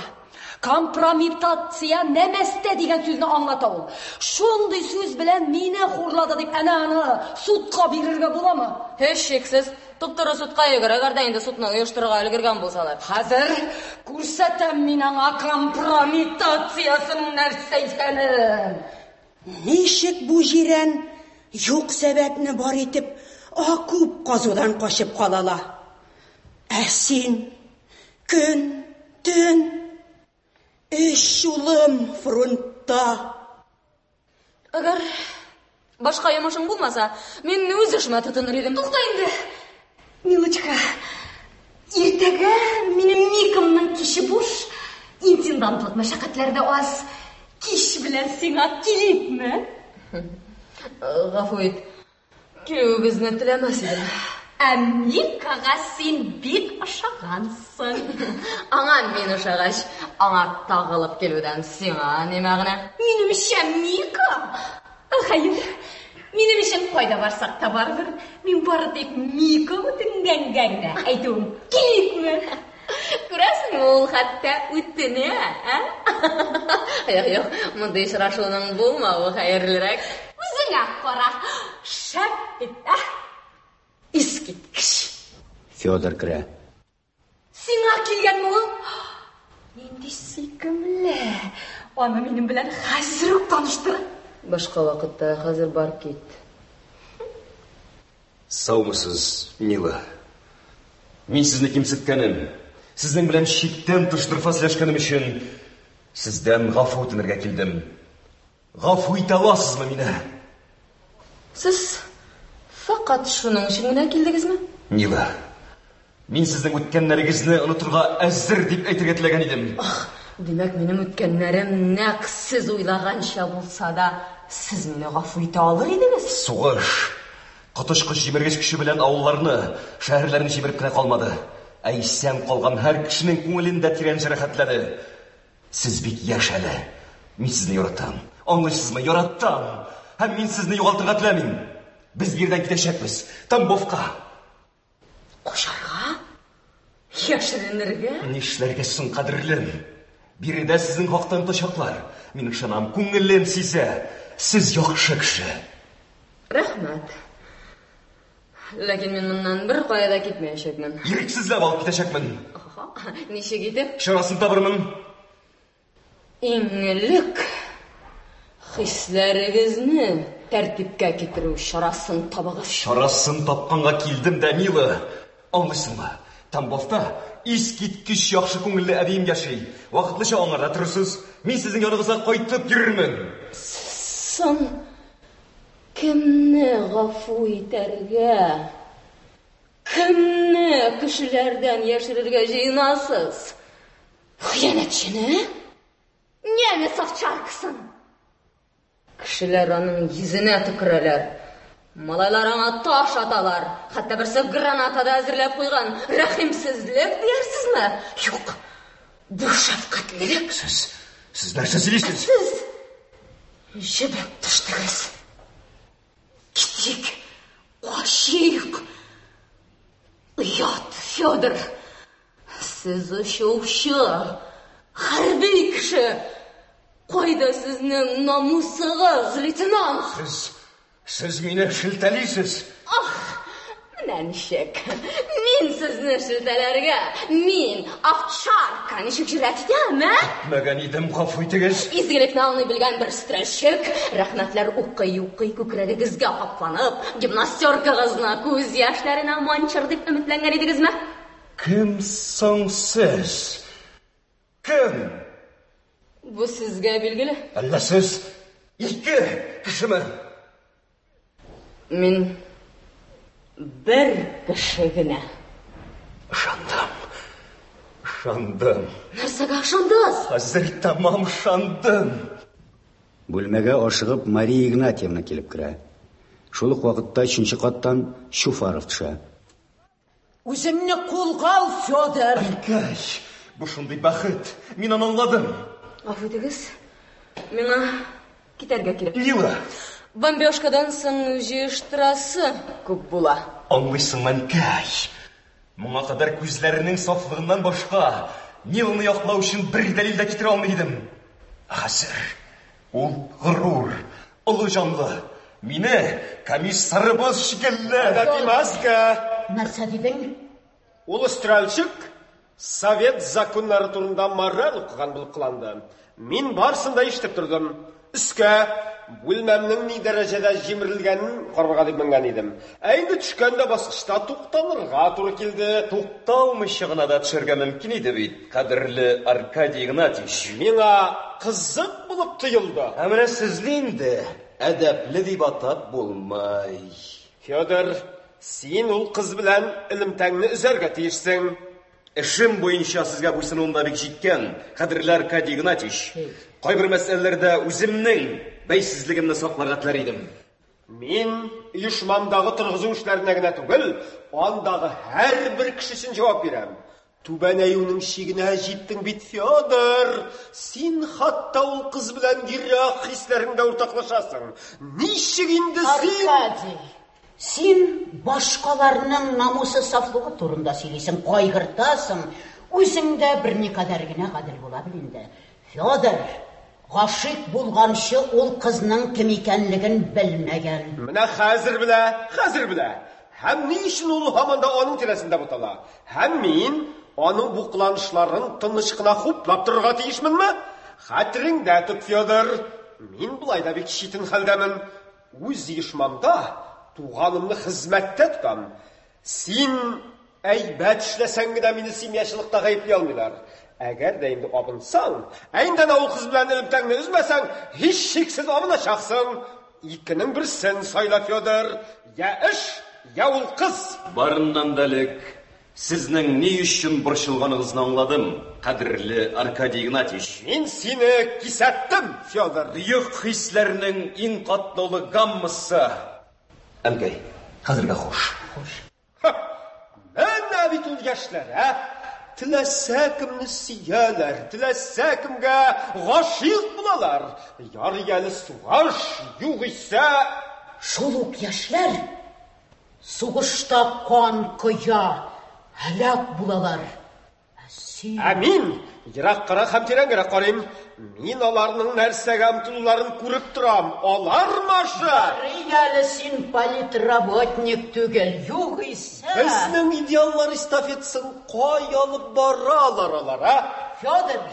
Компрометация нәмәстә дигән сүзне аңлата ул. Шундый сүз белән мине хурлады дип әнә аны судка бирергә буламы? Һичшиксез, туп-туры судка йөгер, әгәр дә инде судны оештырырга өлгергән булсалар. Хәзер күрсәтәм мин аңа компрометациясенең нәрсә икәнен. Ничек бу җирән юк сәбәпне бар итеп, окоп казудан качып калала? Ә син көн, төн, өч улым фронтта. Әгәр башка йомышың булмаса, мин үз эшемә тотыныр идем. Тукта инде, Милочка. Иртәгә минем Микамның киче буш, интендантлык мәшәкатьләре дә аз. Кич белән сиңа киликме? Гафу ит, килүегезне теләмәс идем. Ә Микага син бик ошагансың. Аңа мин ошагач, аңа тагылып килүдән сиңа ни мәгънә? Минемчә, Мика. Хәер, минем өчен кайда барсак та барыбер. Мин бары тик Мика үтенгәнгә генә әйтүем. Киликме? Күрәсеңме, ул хәтта үтенә, ә? Юк, юк, мондый очрашуның булмавы хәерлерәк. Үзеңә кара. Шәп бит, ә? Искиткеч. Федор керә. Сиңа килгәнме ул? Нинди сөйкемле. Аны минем белән хәзер үк таныштыр. Башка вакытта, хәзер бар кит. Саумысыз, Мила. Мин сезне кимсеткәнем, сезнең белән чиктән тыш дорфа сөйләшкәнем өчен сездән гафу үтенергә килдем. Гафу итә аласызмы мине? Сез фәкать шуның өчен генә килдегезме? Мила, мин сезнең үткәннәрегезне онытырга әзер дип әйтергә теләгән идем. Димәк, минем үткәннәрем нәкъ сез уйлаганча булса да, сез мине гафу итә алыр идегез? Сугыш коточкыч җимергеч көче белән авылларны, шәһәрләрне җимереп кенә калмады, ә исән калган һәр кешенең күңелен дә тирән җәрәхәтләде. Сез бик яшь әле. Мин сезне яратам. Аңлыйсызмы? Яратам. Һәм мин сезне югалтырга теләмим. Без биредән китәчәкбез. Тамбовка. Качарга? Яшеренергә? Нишләргә соң, кадерлем? Биредә сезнең хакта онытачаклар. Мин ышанам, күңелем сизә. Сез яхшы кеше. Рәхмәт. Ләкин мин моннан бер кая да китмәячәкмен. Ирексезләп алып китәчәкмен. Ничек итеп? Чарасын табырмын. Иң элек хисләрегезне тәртипкә китерү чарасын табыгыз. Чарасын тапканга килдем дә, Мила. Аңлыйсыңмы? Тамбовта искиткеч яхшы күңелле әбием яши. Вакытлыча аңарда торырсыз. Мин сезнең яныгызга кайтып йөрермен. Соң кемне гафу итәргә, кемне кешеләрдән яшерергә җыенасыз? Хыянәтчене? Немец овчаркасын! Кешеләр аның йөзенә төкерәләр. Малайлар аңа таш аталар. Хәтта берсе граната да әзерләп куйган. Рәхимсезлек диярсезме? Юк. Бу шәфкатьлелек. Сез, сез нәрсә сөйлисез? Сез җебеп төштегез. Китик, качыйк. Оят, Федор. Сез очучы, хәрби кеше. Кайда сезнең намусыгыз, лейтенант? Сез, сез мине шелтәлисез. Ах, менә ничек. Мин сезне шелтәләргә, мин, овчарка, ничек җөрьәт итәм, ә? Көтмәгән идем, гафу итегез. Изгелекне аңлый белгән бер стрельщик, рәхмәтләр укый-укый күкрәгегезгә капланып, гимнастеркагызны күз яшьләренә манчыр дип өметләнгән идегезме? Кем соң сез? Кем? Бу сезгә билгеле. Әллә сез ике кешеме? Мин бер кеше генә. Ышандым. Ышандым. Нәрсәгә ышандыгыз? Хәзер тәмам ышандым. Бүлмәгә ашыгып Мария Игнатьевна килеп керә. Шул ук вакытта өченче каттан Чуфаров төшә. Үзеңне кулга ал, Федор! Әнкәй, бу шундый бәхет. Мин аны аңладым. Гафу итегез, миңа китәргә кирәк. Нила! Бомбежкадан соң җыештырасы күп була. Аңлыйсыңмы, әнкәй? Моңа кадәр күзләренең сафлыгыннан башка Ниланы яклау өчен бер дәлил дә китерә алмый идем. Ә хәзер ул горур, олы җанлы. Мине комиссарыбыз шикелле. Әдәпимәскә! Нәрсә дидең? Ул стрельчик совет законнары турында мораль укыган булып кыланды. Мин барысын да ишетеп тордым. Өскә, бүлмәмнең ни дәрәҗәдә җимерелгәнен карарга дип менгән идем. Ә инде төшкәндә баскычта тукталырга туры килде. Тукталмыйча гына да төшәргә мөмкин иде бит, кадерле Аркадий Игнатьевич. Миңа кызык булып тоелды. Ә менә сезне инде әдәпле дип атап булмый. Федор, син ул кыз белән элемтәңне өзәргә тиешсең. Эшем буенча сезгә буйсынуым да бик җиткән, кадерле Аркадий Игнатьевич. Кайбер мәсьәләләрдә үземнең бәйсезлегемне сакларга теләр идем. Мин оешмамдагы торгызу эшләренә генә түгел, андагы һәрбер кеше өчен җавап бирәм. Түбәнәюнең чигенә җиттең бит, Федор! Син хатта ул кыз белән йөрәк хисләреңдә дә уртаклашасың. Ничек инде син... Аркадий, син башкаларның намусы сафлыгы турында сөйлисең, кайгыртасың. Үзең дә берникадәр генә гадел була бел инде. Федор, гашыйк булганчы ул кызның кем икәнлеген белмәгән. Менә хәзер белә, хәзер белә. Һәм ни өчен ул һаман да аның тирәсендә бутала? Һәм мин аның бу кыланышларын тыныч кына хуплап торырга тиешменме? Хәтереңдә тот, Федор. Мин болай да бик читен хәлдәмен. Үз оешмамда туганымны хезмәттә тотам. Син әйбәт эшләсәң генә мине семьячылыкта гаепли алмыйлар. Әгәр дә инде абынсаң, ә инде ул кыз белән элемтәңне өзмәсәң, һичшиксез абыначаксың. Икенең берсен сайла, Федор. Я эш, я ул кыз. Барыннан да элек сезнең ни өчен борчылганыгызны аңладым, кадерле Аркадий Игнатьевич. Мин сине кисәттем, Федор. Бөек хисләрнең иң катлаулы гаммасы. Әнкәй, хәзергә хуш. Хуш. Менә бит ул яшьләр, ә? Теләсә кемне сөяләр, теләсә кемгә гашыйк булалар. Ярый әле сугыш, югыйсә... Шул ук яшьләр сугышта кан коя, һәлак булалар. Ә син... Ә мин ераккарак һәм тирәнгәрәк карыйм. Мин аларның нәрсәгә омтылуларын күреп торам. Алар, Маша! Ярый әле син политработник түгел, югыйсә... Безнең идеаллар эстафетасын кая алып баралар алар, ә? Федор,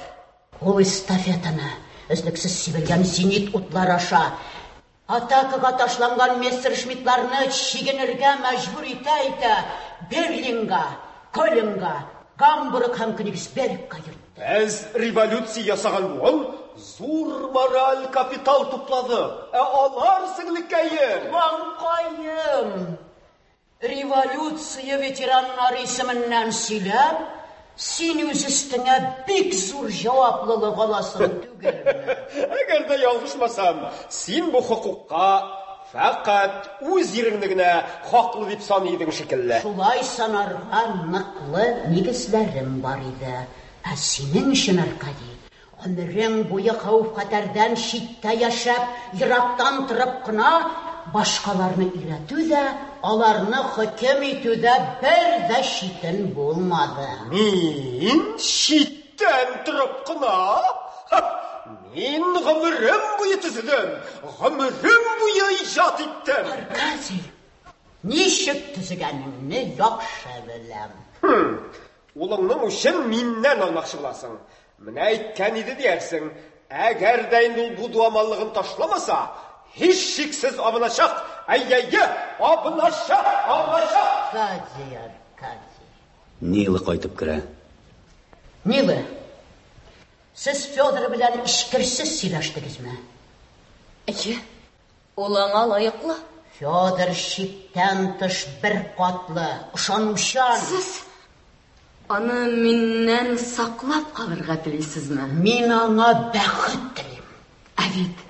Ул эстафетаны өзлексез сибелгән зенит утлары аша атакага ташланган мессершмиттларны чигенергә мәҗбүр итә-итә Берлинга, Кёльнга, Гамбург һәм Кёнигсбергка йөртте. Без революция ясаган буын зур мораль капитал туплады. Ә алар, сеңлекәем! Туганкаем! Революция ветераннары исеменнән сөйләп, син үз өстеңә бик зур җаваплылык аласың түгелме? Әгәр дә ялгышмасам, син бу хокукка фәкать үз иреңне генә хаклы дип саный идең шикелле. Шулай санарга ныклы нигезләрем бар иде. Ә синең өчен, Аркадий, Гомерең буе хәвеф-хәтәрдән читтә яшәп, ерактан торып кына башкаларны өйрәтү дә, аларны хөкем итү дә бер дә читен булмады. Мин читтән торып кына? Ха! Мин гомерем буе төзедем, гомерем буе иҗат иттем! Аркадий, ничек төзегәнеңне яхшы беләм. Хм! Улыңның үчен миннән алмакчы буласың. Менә әйткән иде диярсең. Әгәр дә инде ул бу дуамаллыгын ташламаса, һичшиксез абыначак. Әйе-әйе, абыначак, абыначак! Аркадий, Аркадий. Нила кайтып керә. Нила, сез Федор белән эчкерсез сөйләштегезме? Әйе, ул аңа лаеклы. Федор чиктән тыш беркатлы, ышанучан. Сез аны миннән саклап калырга телисезме? Мин аңа бәхет телим. Ә бит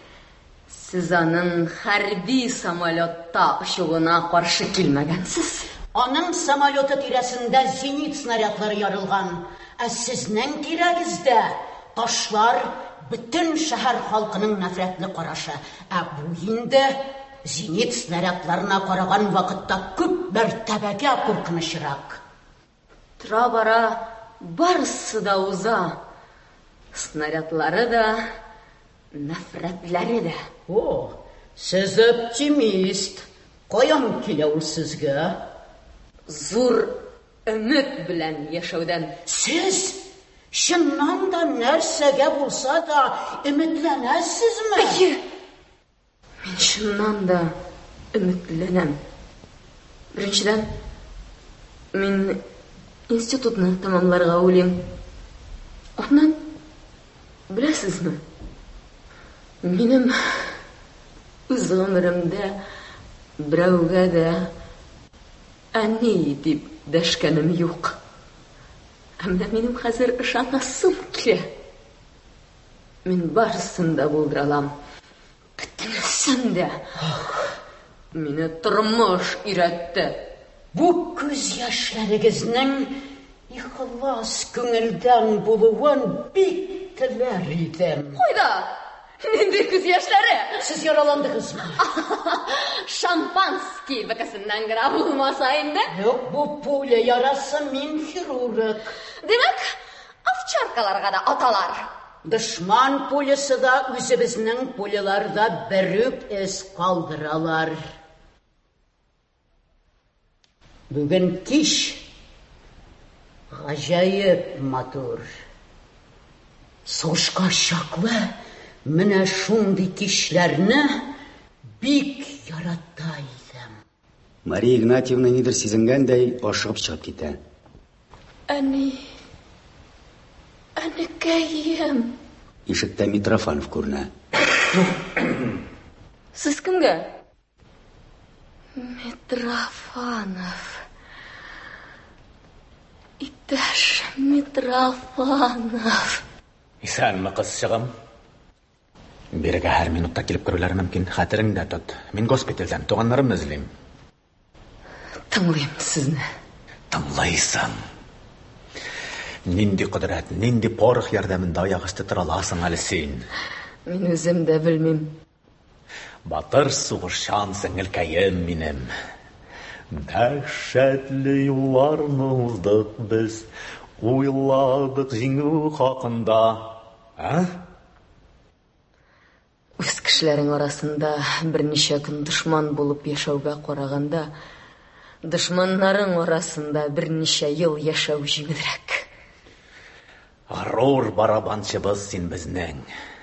сез аның хәрби самолетта очуына каршы килмәгәнсез. Аның самолеты тирәсендә зенит снарядлары ярылган, ә сезнең тирәгездә ташлар, бөтен шәһәр халкының нәфрәтле карашы. Ә бу инде зенит снарядларына караган вакытта күп мәртәбәгә куркынычрак. Тора-бара барысы да уза. Снарядлары да, нәфрәтләре дә. О, сез оптимист. Каян килә ул сезгә? Зур өмет белән яшәүдән. Сез чыннан да нәрсәгә булса да өметләнәсезме? Әйе. Мин чыннан да өметләнәм. Беренчедән, мин институтны тәмамларга уйлыйм. Аннан, беләсезме, минем үз гомеремдә берәүгә дә әни дип дәшкәнем юк. Ә менә минем хәзер ышанасым килә. Мин барысын да булдыра алам. Бөтенесен дә. Мине тормыш өйрәтте. Бу күз яшьләрегезнең ихлас күңелдән булуын бик теләр идем. Кайда? Нинди күз яшьләре? Сез яраландыгызмы? Шампанский бәкесеннән генә булмаса инде. Юк, бу пуля ярасы, мин хирург. Димәк, овчаркаларга да аталар. Дошман пулясы да, үзебезнең пулялар да бер үк эз калдыралар. Бүген кич гаҗәеп матур. Сугышка чаклы менә шундый кичләрне бик ярата идем. Мария Игнатьевна нидер сизенгәндәй ашыгып чыгып китә. Әни, әнекәем. Ишектә Митрофанов күренә. Сез кемгә? Митрофанов. Иптәш Митрофанов. Исәнме, кызчыгым. Бирегә һәр минутта килеп керүләре мөмкин. Хәтереңдә тот. Мин госпитальдән, туганнарымны эзлим. Тыңлыйм сезне. Тыңлыйсың. Нинди кодрәт, нинди порох ярдәмендә аяк өсте тора аласың әле син? Мин үзем дә белмим. Батыр сугышчан сеңелкәем минем. Дәһшәтле юлларны уздык без, уйладык җиңү хакында. Ә? Үз кешеләрең арасында берничә көн дошман булып яшәүгә караганда, дошманнарың арасында берничә ел яшәү җиңелрәк. Горур барабанчыбыз син безнең.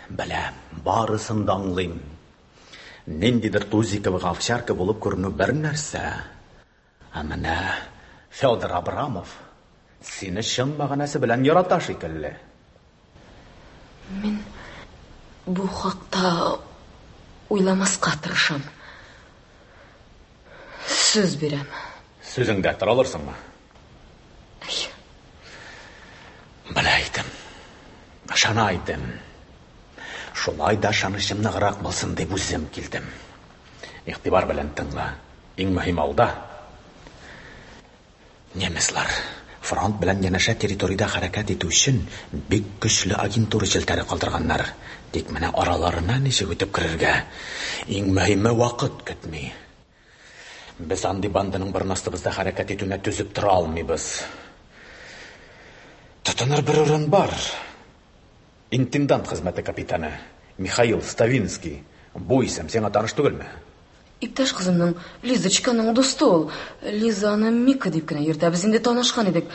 Беләм, барысын да аңлыйм. Ниндидер Тузикова овчарка булып күренү бер нәрсә. Ә менә Федор Абрамов сине чын мәгънәсе белән ярата шикелле. Мин бу хакта уйламаска тырышам. Сүз бирәм. Сүзеңдә тора алырсыңмы? Әйе. Белә идем. Ышана идем. Шулай да ышанычым ныграк булсын дип үзем килдем. Игътибар белән тыңла. Иң мөһим алда. Немецлар фронт белән янәшә территориядә хәрәкәт итү өчен бик көчле агентура челтәре калдырганнар. Тик менә араларына ничек үтеп керергә? Иң мөһиме вакыт көтми. Без андый банданың борын астыбызда хәрәкәт итүенә түзеп тора алмыйбыз. Тотыныр бер урын бар. Интендант хезмәте капитаны Михаил Ставинский. Бу исем сиңа таныш түгелме? Иптәш кызымның, Лизочканың дусты ул. Лиза аны Мика дип кенә йөртә. Без инде танышкан идек.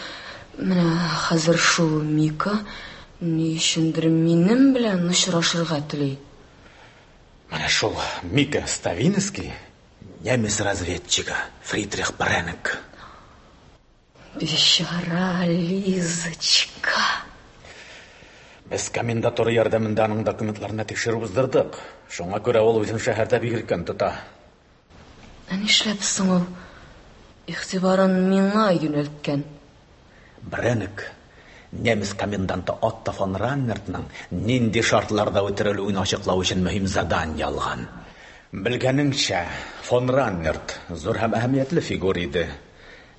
Менә хәзер шул Мика ни өчендер минем белән очрашырга тели. Менә шул Мика Ставинский немец разведчигы Фридрих Бреннек. Бичара Лизочка. Без комендатура ярдәмендә аның документларына тикшерү уздырдык. Шуңа күрә ул үзен шәһәрдә бик иркен тота. Ә нишләп соң ул игътибарын миңа юнәлткән? Бреннек немец коменданты Отто фон Раннертның нинди шартларда үтерелүен ачыклау өчен мөһим задание алган. Белгәнеңчә, фон Раннерт зур һәм әһәмиятле фигур иде.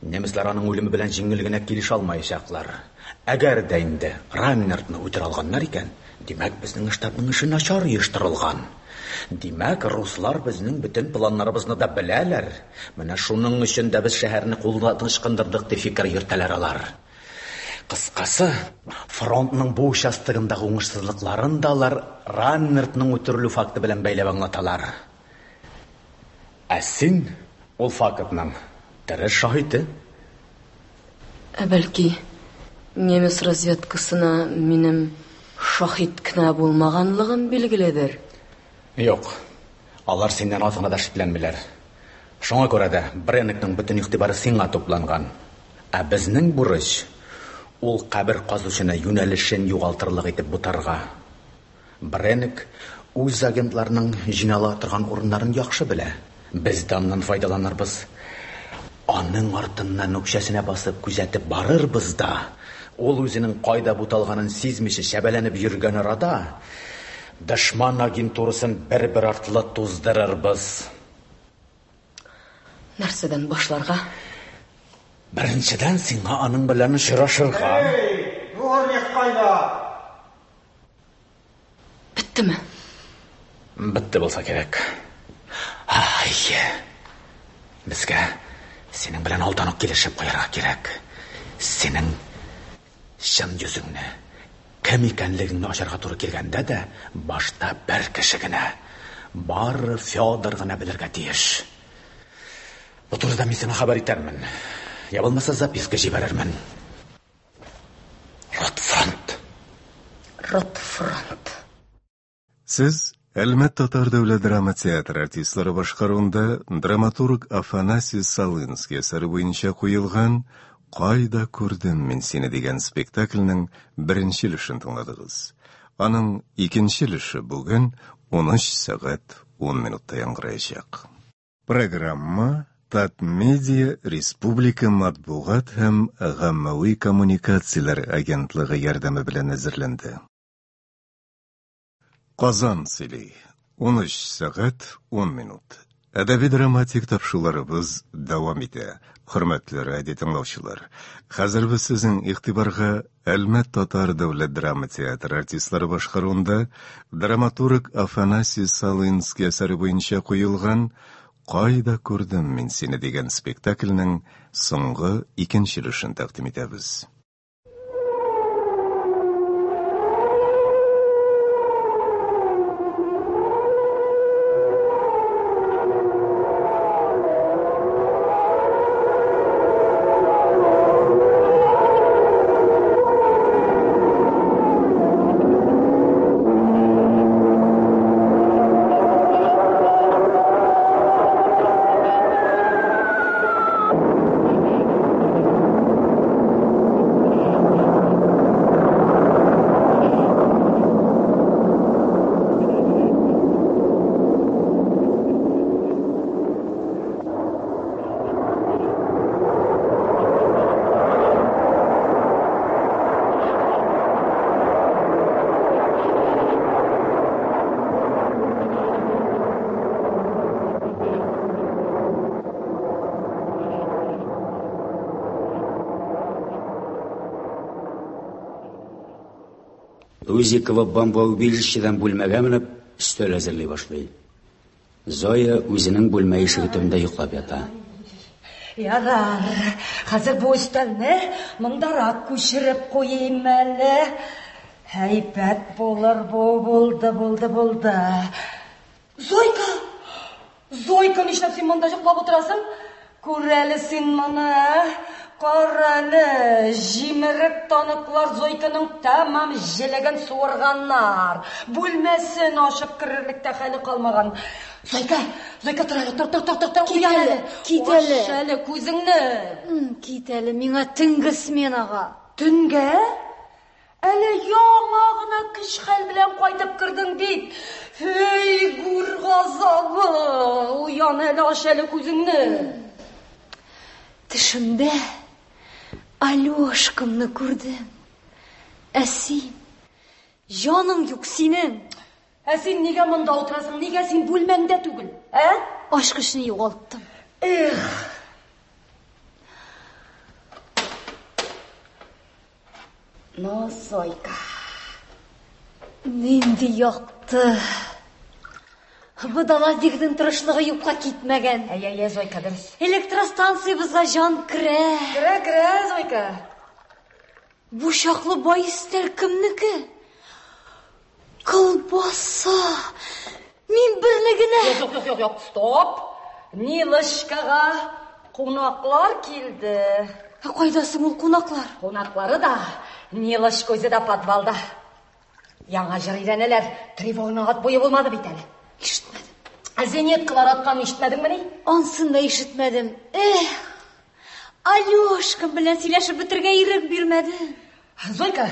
Немецлар аның үлеме белән җиңел генә килешә алмаячаклар. Әгәр дә инде Раннертны үтерә алганнар икән, димәк, безнең штабның эше начар оештырылган. Димәк, руслар безнең бөтен планнарыбызны да беләләр. Менә шуның өчен дә без шәһәрне кулдан ычкындырдык дип фикер йөртәләр алар. Кыскасы, фронтның бу участогындагы уңышсызлыкларын да алар Раннертның үтерелү факты белән бәйләп аңлаталар. Ә син ул фактның тере шаһиты. Ә бәлки, немец разведкасына минем шаһит кенә булмаганлыгым билгеледер? Юк, алар синнән аз гына да шикләнмиләр. Шуңа күрә дә Бреннекның бөтен игътибары сиңа тупланган. Ә безнең бурыч ул кабер казучыны юнәлешен югалтырлык итеп бутарга. Бреннек үз агентларының җыйнала торган урыннарын яхшы белә. Без дә аннан файдаланырбыз. Аның артыннан үкчәсенә басып күзәтеп барырбыз да, ул үзенең кайда буталганын сизмичә чәбәләнеп йөргән арада, дошман агентурасын бер-бер артлы туздырырбыз. Нәрсәдән башларга? Беренчедән, сиңа аның белән очрашырга. Эй, дворник кайда? Беттеме? Бетте булса кирәк. Ай, безгә синең белән алдан ук килешеп куярга кирәк. Синең чын йөзеңне, кем икәнлегеңне ачарга туры килгәндә дә, башта бер кеше генә, бары Федор гына белергә тиеш. Бу турыда мин сиңа хәбәр итәрмен. Я булмаса записка җибәрермен. Ротфронт. Ротфронт. Сез Әлмәт татар дәүләт драма театры артистлары башкаруында драматург Афанасий Салынский әсәре буенча куелган Кайда күрдем мин сине дигән спектакльнең беренче өлешен тыңладыгыз. Аның икенче өлеше бүген 13 сәгать 10 минутта яңгыраячак. Программа Татмедиа республика матбугат һәм гаммәви коммуникацияләр агентлыгы ярдәме белән әзерләнде. Казан сөйли. 13 сәгать 10 минут. Әдәби драматик тапшыруларыбыз дәвам итә. Хөрмәтле радио тыңлаучылар, хәзер без сезнең игътибарга Әлмәт татар дәүләт драма театры артистлары башкаруында драматург Афанасий Салынский әсәре буенча куелган Кайда күрдем мин сине дигән спектакльнең соңгы икенче өлешен тәкъдим итәбез. Тузикова бомбоубежищедан бүлмәгә менеп, өстәл әзерли башлый. Зоя үзенең бүлмә ишеге төбендә йоклап ята. Ярар, хәзер бу өстәлне мондарак күчереп куйыйм әле. Әйбәт булыр бу, булды, булды, булды. Зойка! Зойка, нишләп син монда йоклап утырасың? Күр әле син моны, ә? Кара әле, җимерек таныклар Зойканың тәмам җелеген суырганнар. Бүлмәсен ачып керерлек тә хәле калмаган. Зойка, Зойка, тор әле, тор, тор, тор, тор, тор, Кит уян әле, кит әле. Ач әле күзеңне. Кит әле, миңа төнге сменага. Төнгә? Әле яңа гына көч-хәл белән кайтып кердең бит. Эй, гүр газабы! Уян әле, ач әле күзеңне. Төшемдә Алешкамны күрдем. Ә син? Җаның юк синең. Ә син нигә монда утырасың? Нигә син бүлмәңдә түгел? Ә? Ачкычны югалттым. Эх! Ну, Зойка. Нинди якты. Водолазникның тырышлыгы юкка китмәгән. Әй, әй, Зойка, дөрес. Электростанциябезгә җан керә. Керә, керә, Зойка. Бу чаклы бай өстәл кемнеке? Колбаса! Мин берне генә. Юк, юк, юк, юк, стоп. Нилочкага кунаклар килде. Ә кайда соң ул кунаклар? Кунаклары да, Нилочка үзе дә подвалда. Яңа җыр өйрәнәләр. Тревогның ат буе булмады бит әле. Ишетмәдем. Ә зениткалар атканын ишетмәдеңмени? Ансын да ишетмәдем. Эх, Алешкам белән сөйләшеп бетергә ирек бирмәде. Зойка,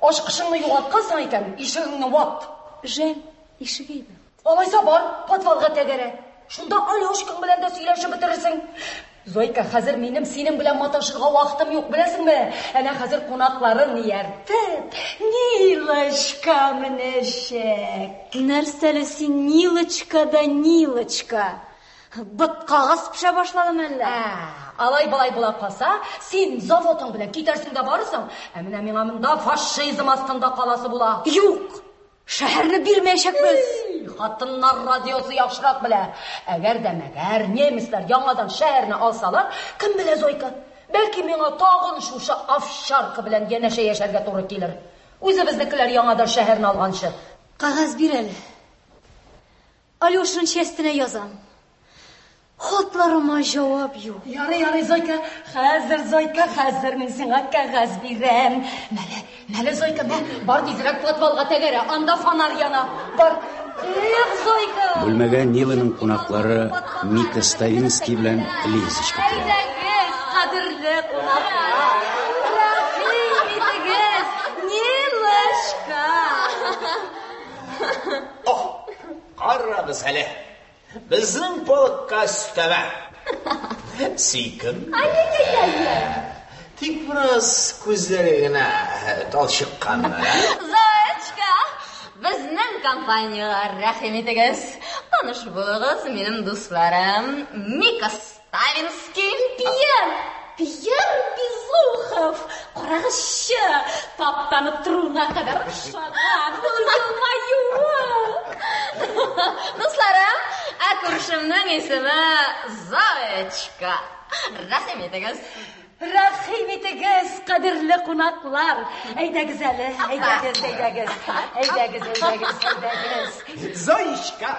ачкычыңны югалткансың икән, ишегеңне ват. Жәл, ишек әйбәт. Алайса бар, подвалга тәгәрә. Шунда Алешкаң белән дә сөйләшеп бетерерсең. Зойка, хәзер минем синең белән маташырга вакытым юк, беләсеңме? Әнә хәзер кунакларын ияртеп, Нилочка менәчәк. Нәрсә әле син Нилочка да Нилочка? Боткагыз пешә башладымы әллә? Алай-болай була калса, син заводың белән китәрсең дә барырсың. Ә менә миңа монда фашизм астында каласы була. Юк! Шәһәрне бирмәячәкбез. Хатыннар радиосы яхшырак белә. Әгәр дә мәгәр немецлар яңадан шәһәрне алсалар, кем белә, Зойка, бәлки миңа тагын шушы овчарка белән янәшә яшәргә туры килер. Үзебезнекеләр яңадан шәһәрне алганчы. Кәгазь бир әле. Алешаның частенә язам. Хатларыма җавап юк. Ярый, ярый, Зойка, хәзер, Зойка, хәзер мин сиңа кәгазь бирәм. Мәле, мәле, Зойка, мә, бар тизрәк подвалга тәгәрә, анда фонарь яна. Бар. Эх, Зойка! Бүлмәгә Ниланың кунаклары Мика Ставинский белән Лизочка керә. Әйдәгез, кадерле кунаклар. Рәхим итегез, Нилочка. Карагыз әле. Безнең полкка өстәмә. Сөйкемле. Тик бераз күзләре генә талчыкканнар. ә? Зоечка, безнең компаниягә рәхим итегез. Таныш булыгыз, минем дусларым Мика Ставинский. Пьер, Пьер Безухов. Карагызчы, таптанып торуына кадәр охшаган. Ул елмаюы. Дусларым, ә күршемнең исеме Зоечка. Рәхим итегез. Рәхим итегез, кадерле кунаклар. Әйдәгез әле, әйдәгез, әйдәгез. Әйдәгез, әйдәгез, әйдәгез. Зоечка!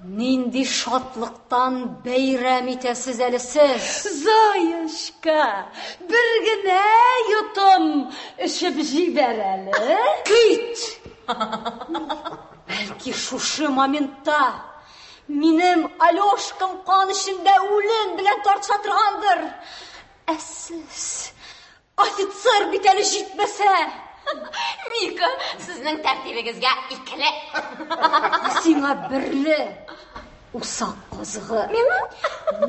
Нинди шатлыктан бәйрәм итәсез әле сез? Зоечка, бер генә йотым эчеп җибәр әле. Кит! Бәлки шушы моментта минем Алешкам кан эчендә үлем белән тартыша торгандыр. Ә сез офицер бит әле җитмәсә. Мика, сезнең тәртибегезгә икеле. Сиңа берле. Усак казыгы. Миңа?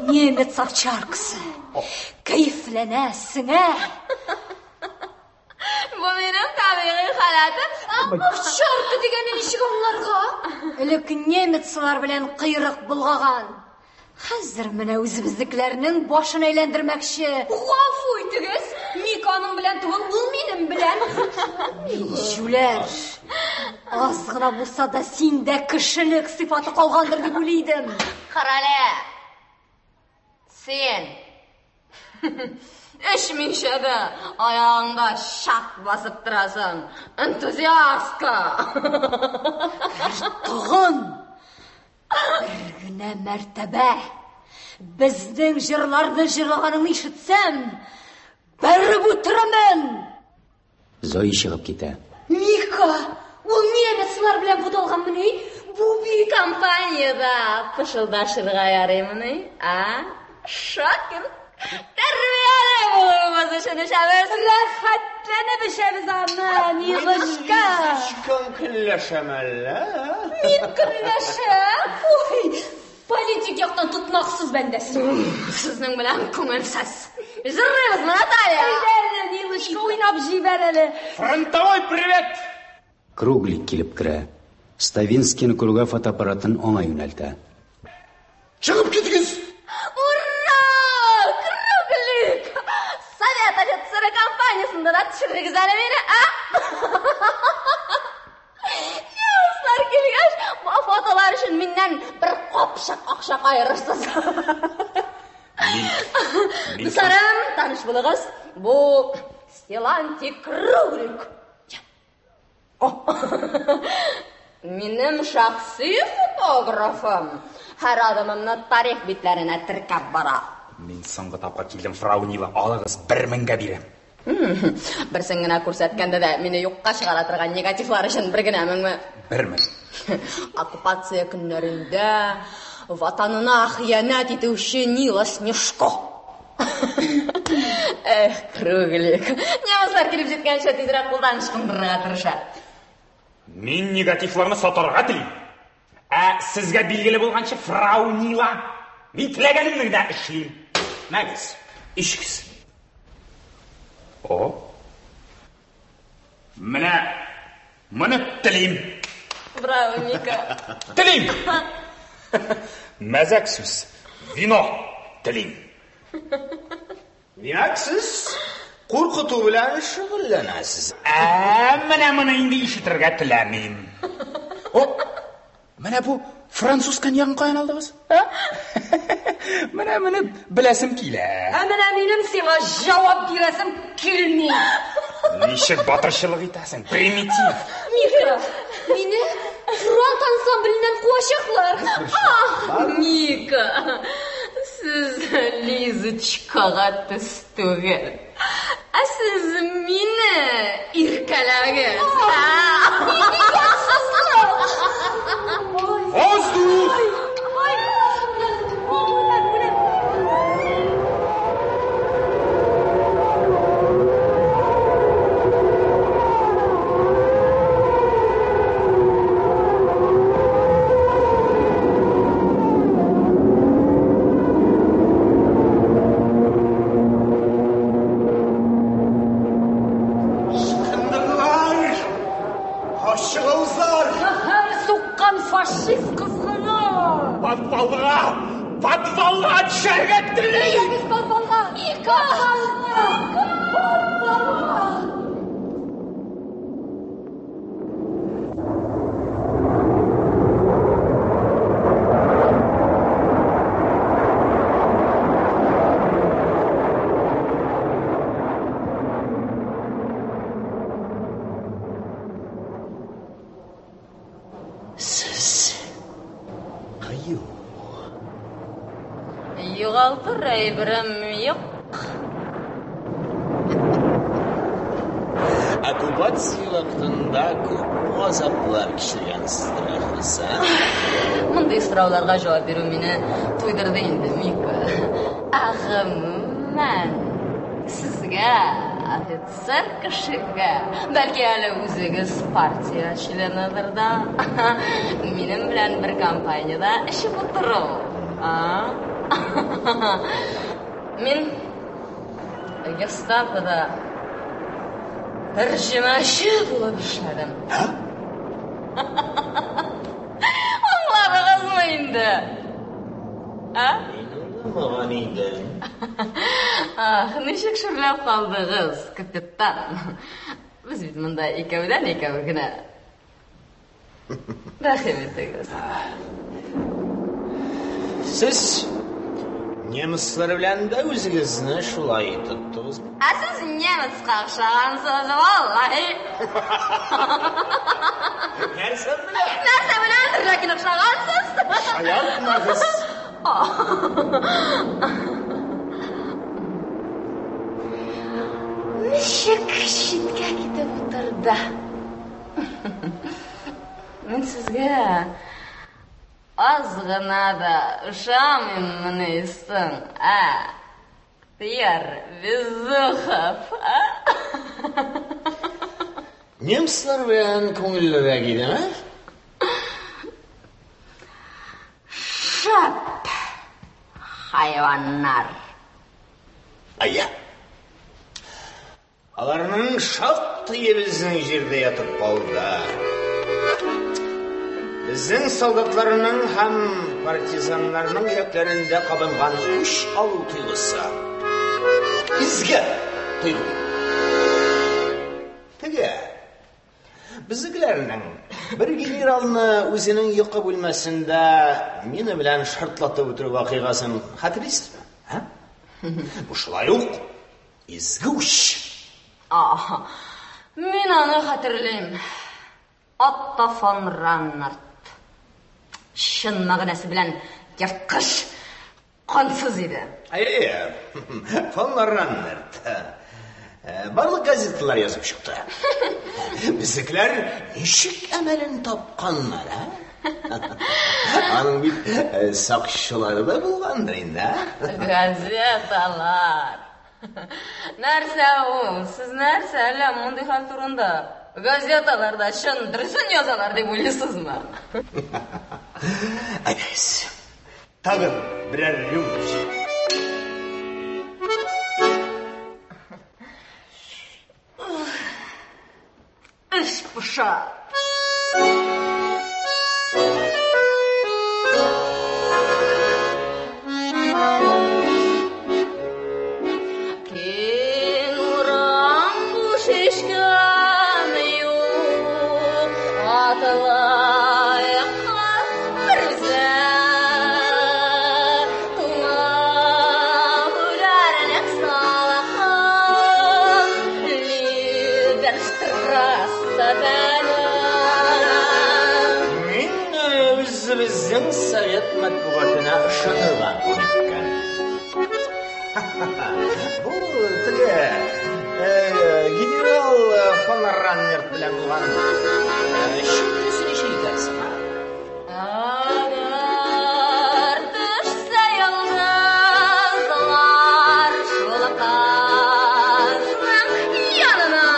Немец овчаркасы. Кәефләнәсең, ә? Бу минем табигый халәтем. Овчарка дигәнне ничек аңларга? Элек немецлар белән кыйрык болгаган. Хәзер менә үзебезнекеләрнең башын әйләндермәкче. Гафу итегез, Мика. Мика аның белән түгел, ул минем белән. Җүләр. Аз гына булса да синдә кешелек сыйфаты калгандыр дип уйлый идем. Карале. Син. Эчмичә дә аягыңда чак басып торасың. Энтузиастка. Тагын бер генә мәртәбә безнең җырларны җырлаганыңны ишетсәм, бәреп үтерәмен. Зои чыгып китә. Мика, ул немецлар белән буталганмыни? Бу бит Компаниядә пышылдашырга ярыймыни? А? Шакир. Тәрбияле булуыбыз өчен эчәбез. Рәхәтләнеп эчәбез аны, Нилочка. Кем көнләшәм әллә? Мин көнләшәм. Ой, политик яктан тотнаксыз бәндәсе. Сезнең белән күңелсез. Җырлыйбызмы, Наталья? Әйдә әле, Нилочка, уйнап җибәр әле. Фронтовой привет! Круглик килеп керә. Ставинскийны күрүгә фотоаппаратын аңа юнәлтә. Чыгып китегез! Ура! Круглик! Совет офицеры компаниясендә дә төшерегез әле мине, а? Немецлар килгәч, бу фотолар өчен миннән бер капчык акча каерырсыз. Дусларым, таныш булыгыз. Бу Силантий Круглик. Минем шәхси фотографым. Һәр адымымны тарих битләренә теркәп бара. Мин соңгы тапкыр килдем, фрау Нила, алыгыз, бер меңгә бирәм. Берсен генә күрсәткәндә дә мине юкка чыгара торган негативлар өчен бер генә меңме? 1000. Оккупация көннәрендә ватанына хыянәт итүче Нила Снежко. Эх, Круглик. Немецлар килеп җиткәнче тизрәк кулдан ычкындырырга тырыша. Мин негативларны сатарга телим. Ә сезгә билгеле булганча, фрау Нила, мин теләгәнемне генә эшлим. Мәгез, ишегез. О. Менә моны телим. Браво, Мика. Телим. Мәзәк сүз. Вино телим. Димәк, сез куркыту белән шөгыльләнәсез. Ә менә моны инде ишетергә теләмим. О, менә бу француз коньягын каян алдыгыз? Ә? Менә моны беләсем килә. Ә менә минем сиңа җавап бирәсем килми. Ничек батырчылык итәсең, примитив. Мика, мине фронт ансамбленнән куачаклар. Мика, сез Лизочкага төс түгел. Ә сез мине иркәләгез. Воздух! Ай, үләм, үләм. Ычкындырдылар! Ачык авызлар! Каһәр суккан фашист кызгыны! Подвалга! Подвалга төшәргә телим! Без подвалга! Мика! Подвалга! Сез кыю. Югалтыр әйберем юк. Оккупация вакытында күп газаплар кичергәнсездер, ахрысы, а? Мондый сорауларга җавап бирү мине туйдырды инде, Мика. Ә гомумән, сезгә, офицер кешегә, бәлки әле үзегез партия членыдыр да, минем белән бер компаниядә эчеп утыру. А? Мин гестапода тәрҗемәче булып эшләдем. Аңладыгызмы инде? А? Мин аңламаган идем. Ах, ничек шүрләп калдыгыз, капитан. Без бит монда икәүдән-икәү генә. Рәхим итегез. Сез немецлар белән дә үзегезне шулай тоттыгызмы? Ә сез немецка охшагансыз, валлаһи. Нәрсә белән? Нәрсә беләндер, ләкин охшагансыз. Шаяртмагыз. Ничек читкә китеп утырды. Мин сезгә аз гына да ошамыйммыни соң, ә? Пьер Безухов, ә? Немецлар белән күңеллерәк идеме? Шәп! Хайваннар. Әйе. Аларның шактые безнең җирдә ятып калды. Безнең солдатларның һәм партизаннарның йөрәкләрендә кабынган үч алу тойгысы. Изге тойгы. Теге безнекеләрнең бер генералны үзенең йокы бүлмәсендә мина белән шартлатып үтерү вакыйгасын хәтерлисезме? Ә? Бу шулай ук Изге үч! А, мин аны хәтерлим. Отто фон Раннард. Чын мәгънәсе белән ерткыч, кансыз иде. Әйе, фон Раннард. Барлык газеталар язып чыкты. Безнекеләр ничек әмәлен тапканнар, ә? Аның бит сакчылары да булгандыр инде, ә? Газеталар. Нәрсә ул? Сез нәрсә әллә мондый хәл турында? Газеталарда чын дөресен язалар дип уйлыйсызмы? Әйдәгез. Тагын берәр рюмка. Эш поша. Киң урам буш һичкем юк, Атлай кыз берүзе. Туңып үләрлек салкын, Мин үзебезнең совет матбугатына ышанырга күнеккән. Бу теге генерал фон Раннерт белән булган чын дөресе ничек икән соң, а? Әгәр төшсә йолдызлар шул кызның янына,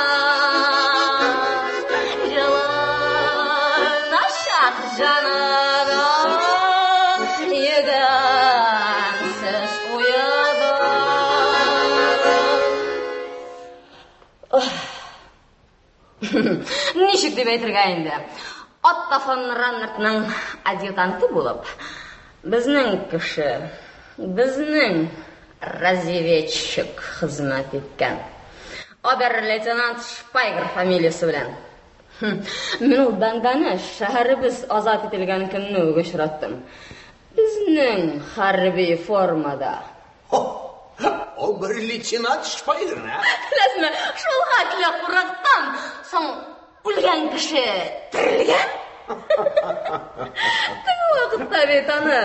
җылыначак җаны да йөгәнсез уеда. Ничек дип әйтергә инде? Отто фон Раннертның адъютанты булып, безнең кеше, безнең разведчик хезмәт иткән. Обер-лейтенант Шпайгер фамилиясе белән. Мин ул бәндәне шәһәребез азат ителгән көнне үк очраттым. Безнең хәрби формада. Обер-лейтенант Шпайгер, ә? Беләсезме, шул хәтле курыктым. Соң үлгән кеше терелгән? Теге вакытта бит аны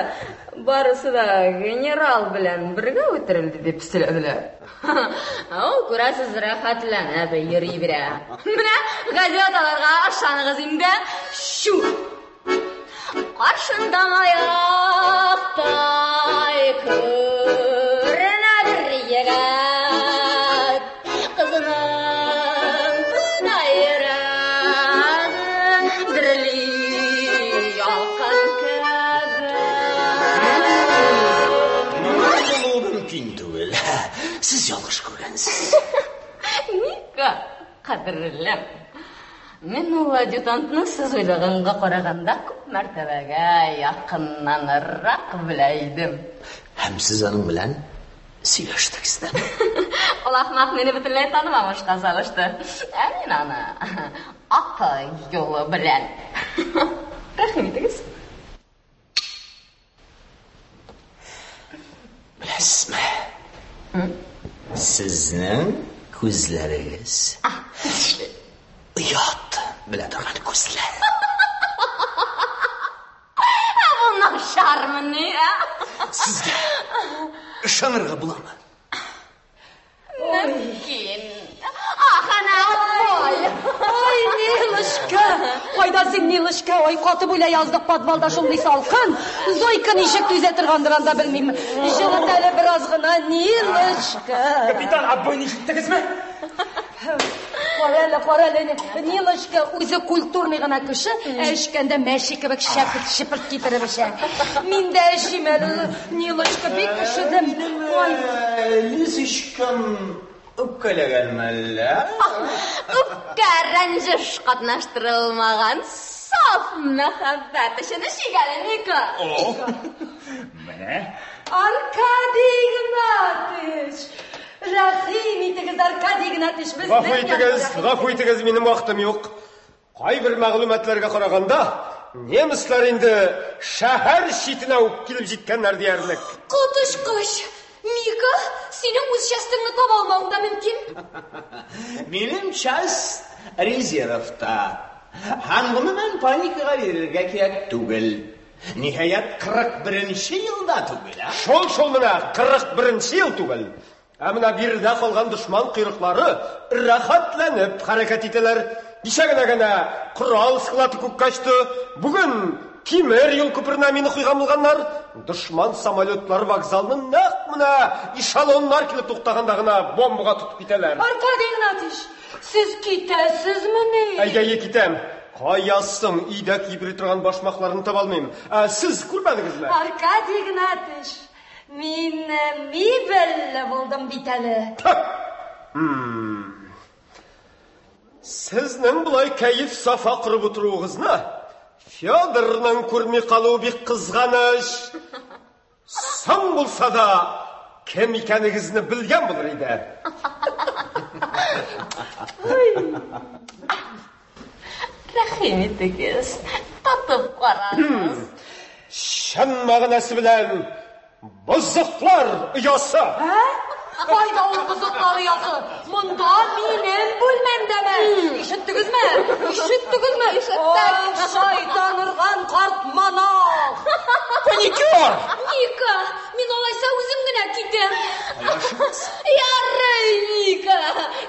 барысы да генерал белән бергә үтерелде дип сөйләделәр. Ә ул, күрәсез, рәхәтләнеп йөри бирә. Менә газеталарга ышаныгыз инде. Чү! Каршында маяктай күренә бер егет. Кызының пыста йөрәге дерли ялкын кебек. Моның булуы мөмкин түгел. Сез ялгыш күргәнсез. Ника, кадерлем. Мин ул адъютантны сез уйлаганга караганда күп мәртәбәгә якыннанрак белә идем. Һәм сез аның белән Сөйләштегез дә. Ул ахмак мине бөтенләй танымамышка салышты. Ә мин аны аты юлы белән. Рәхим итегез. Беләсезме? Сезнең күзләрегез оят белә торган күзләр. Ә бу начармыни, ә? Сезгә ышанырга буламы? Мөмкин. Ах, әнә отбой. Ой, Нилочка! Кайда син, Нилочка? Ой, катып үлә яздык, подвалда шундый салкын. Зойка ничек түзә торгандыр анда белмим. Җылыт әле бераз гына, Нилочка. Капитан, отбойны ишеттегезме? Кара әле, кара әле, Нилочка үзе культурный гына кеше, ә эчкәндә мәче кебек шәперт-шеперт китереп эчә. Мин дә эчим әле, Нилочка, бик өшедем. Ой. Лизочкам үпкәләгәнме әллә? Үпкә, рәнҗеш катнаштырылмаган саф мәхәббәт өчен эчик әле, Ника. Менә. Аркадий Игнатьевич! Рәхим итегез, Аркадий Игнатьевич, безнең Гафу итегез, янга. гафу итегез, минем вакытым юк. Кайбер мәгълүматларга караганда, немецлар инде шәһәр читенә үк килеп җиткәннәр диярлек. Коточкыч! Мика, синең үз частеңне таба алмавың да мөмкин. Минем часть резервта. Һәм гомумән паникага бирелергә кирәк түгел. Ниһаять, 41 нче елда түгел, ә? Шул шул менә, 41 нче ел түгел. Ә менә биредә калган дошман койрыклары рәхәтләнеп хәрәкәт итәләр. Кичә генә генә корал склады күккә очты. Бүген тимер юл күперенә мине куйган булганнар. Дошман самолетлары вокзалны нәкъ менә эшелоннар килеп туктаганда гына бомбага тотып китәләр. Аркадий Игнатьевич, сез китәсезмени? Әйдә, әйе, китәм. Кая соң өйдә киеп йөри торган башмакларны таба алмыйм. Ә сез күрмәдегезме? Аркадий Игнатьевич, мин мебельле булдым бит әле. Сезнең болай кәеф-сафа корып утыруыгызны Федорның күрми калуы бик кызганыч. Соң булса да, кем икәнегезне белгән булыр иде. Рәхим итегез, татып карагыз. Чын мәгънәсе белән бозыклар оясы. Ә? Кайда ул бозыклар оясы? Монда минем бүлмәмдәме? Ишеттегезме? Ишеттегезме? Ишеттек. Шайтан орган карт монах. Паникер! Ника, мин алайса үзем генә китәм. Ярый, Ника.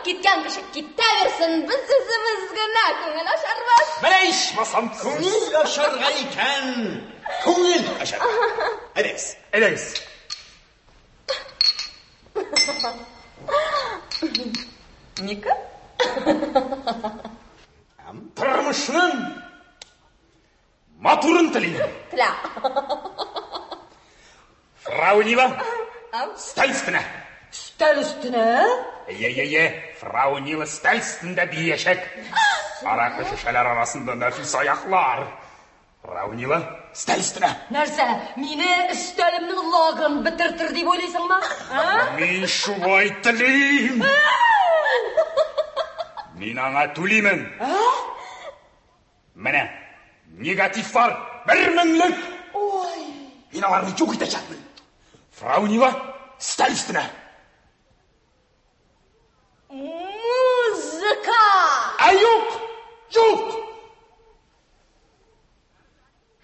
Киткән кеше китә бирсен, без үзебез генә күңел ачарбыз. Менә ичмасам күңел ачарга икән. Күңел ачарга. Әйдәгез. Әйдәгез. Ника? Тормышның матурын телим. Телә. Фрау Нила, өстәл өстенә. Өстәл өстенә? Әйе, әйе, Фрау Нила өстәл өстендә биячәк. Аракы шешәләр арасында нәфис аяклар. Фрау Нила, өстәл өстенә. Нәрсә, мине өстәлемнең лагын бетертер дип уйлыйсыңмы? А? Мин шулай телим. Мин аңа түлимен. Менә негативлар бер меңлек. Ой. Мин аларны юк итәчәкмен. Фрау Нила, өстәл өстенә. Музыка! Ә юк, юк.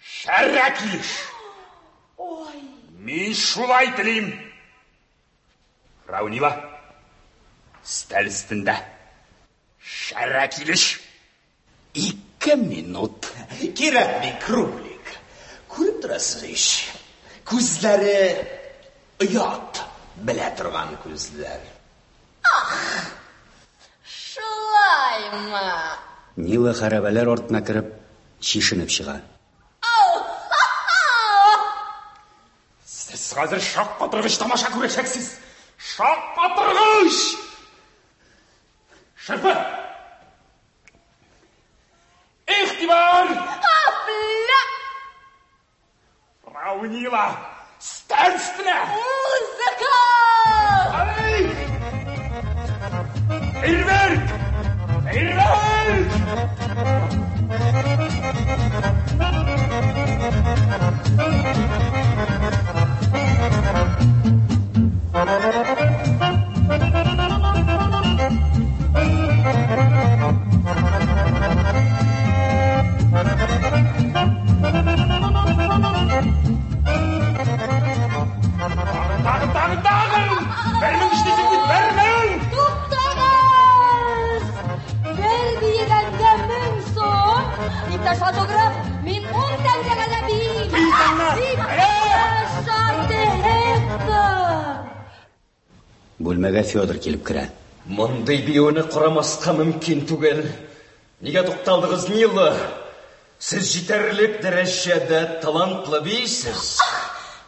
Шәрә килеш. Ой. Мин шулай телим. Фрау Нила, өстәл өстендә. Шәрә килеш. Ике минут. Кирәкми, Крублик. Күреп торасыз ич. Күзләре оят белә торган күзләр. Шулаймы? Нила хәрабәләр артына кереп, чишенеп чыга. Сез хәзер шаккатыргыч тамаша күрәчәксез. Шаккатыргыч! Шырпы! Игътибар! Апля! Фрау Нила, өстәл өстенә! Музыка! Фейерверк! Фейерверк! Тагын, тагын, тагын! 1000 эшлисең бит, 1000! Туктагыз! Бер биегәндә 1000 сум! Иптәш фотограф, мин 10 тәңкәгә дә биим! Бүлмәгә Федор килеп керә. Мондый биюне карамаска мөмкин түгел. Нигә тукталдыгыз, Нила? Сез җитәрлек дәрәҗәдә талантлы биисез.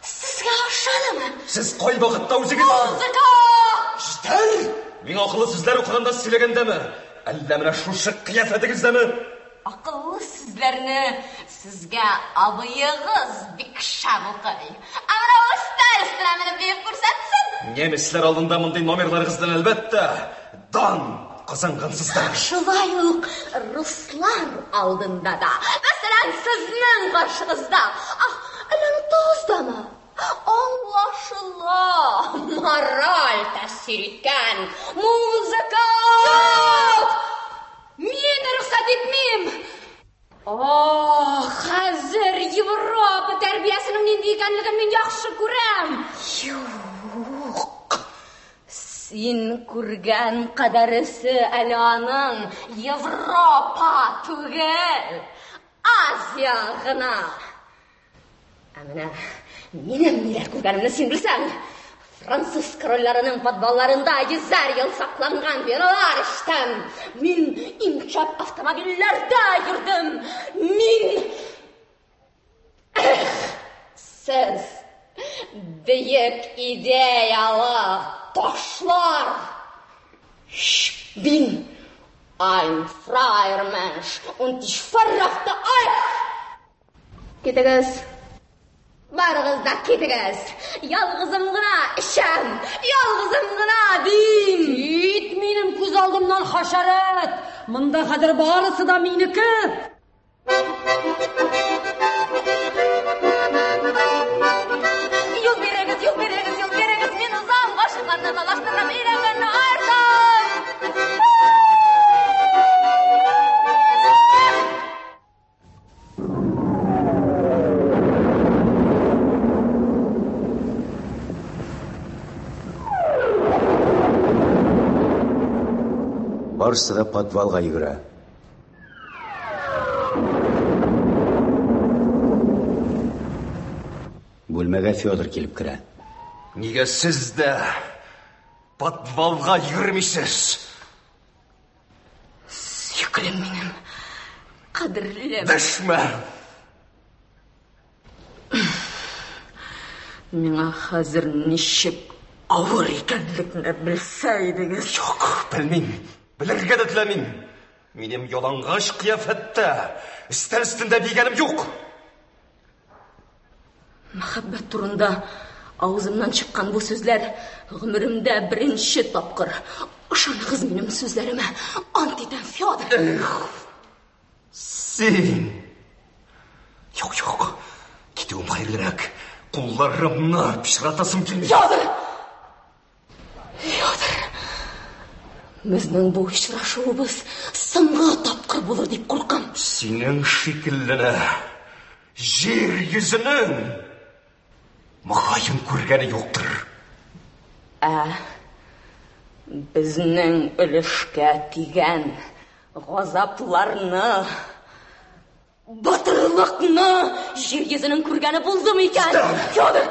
Сезгә ошадымы? Сез кай вакытта үзегез... Музыка! Җитәр! Миңа акыллы сүзләр укыганда сөйләгәндәме? Әллә менә шушы кыяфәтегездәме? Акыллы сүзләрне сезгә абыегыз бик шәп укый. Ә менә ул өстәл өстенә менеп биеп күрсәтсен. Немецлар алдында мондый номерларыгыздан әлбәттә дан казангансыздар. Шулай ук руслар алдында да. Мәсәлән, сезнең каршыгызда. Ах, әллә оныттыгыз? Аңлашыла. Мораль тәэсир иткән. Музыка! Юк! Мин рөхсәт итмим! Ох, хәзер Европа тәрбиясенең нинди икәнлеген мин яхшы күрәм. Юк. Син күргән кадәресе әле аның Европа түгел, Азия гына. Ә менә минем ниләр күргәнемне син белсәң, француз корольләренең подвалларында йөзәр ел сакланган винолар эчтем. Мин иң шәп автомобильләрдә йөрдем. Мин Эх, сез бөек идеялы ташлар. Ich bin ein freier Mensch und ich verachte euch. Китегез. Барыгыз да китегез. Ялгызым гына эчәм, ялгызым гына дим. Кит минем күз алдымнан, хәшәрәт! Монда хәзер барысы да минеке. Юл бирегез, юл бирегез, юл бирегез, мин узам, гашыйкларны талаштырам, өйләнгәнне аертам. Барысы да подвалга йөгерә. Бүлмәгә Федор килеп керә. Нигә сез дә подвалга йөрмисез? Сөеклем минем, кадерлем. Дәшмә! Миңа хәзер ничек авыр икәнлекне белсә идегез. Юк, белмим. Белергә дә теләмим. Минем ялангач кыяфәттә өстәл өстендә биегәнем юк. Мәхәббәт турында авызымнан чыккан бу сүзләр гомеремдә беренче тапкыр. Ышаныгыз минем сүзләремә. Ант итәм, Федор. Эх, син. Юк, юк. Китүем хәерлерәк. Кулларымны пычратасым килми. Федор! Федор! Безнең бу очрашуыбыз соңгы тапкыр булыр дип куркам. Синең шикеллене җир йөзенең мөгаен күргәне юктыр. Ә безнең өлешкә тигән газапларны, батырлыкны җир йөзенең күргәне булдымы икән? Федор!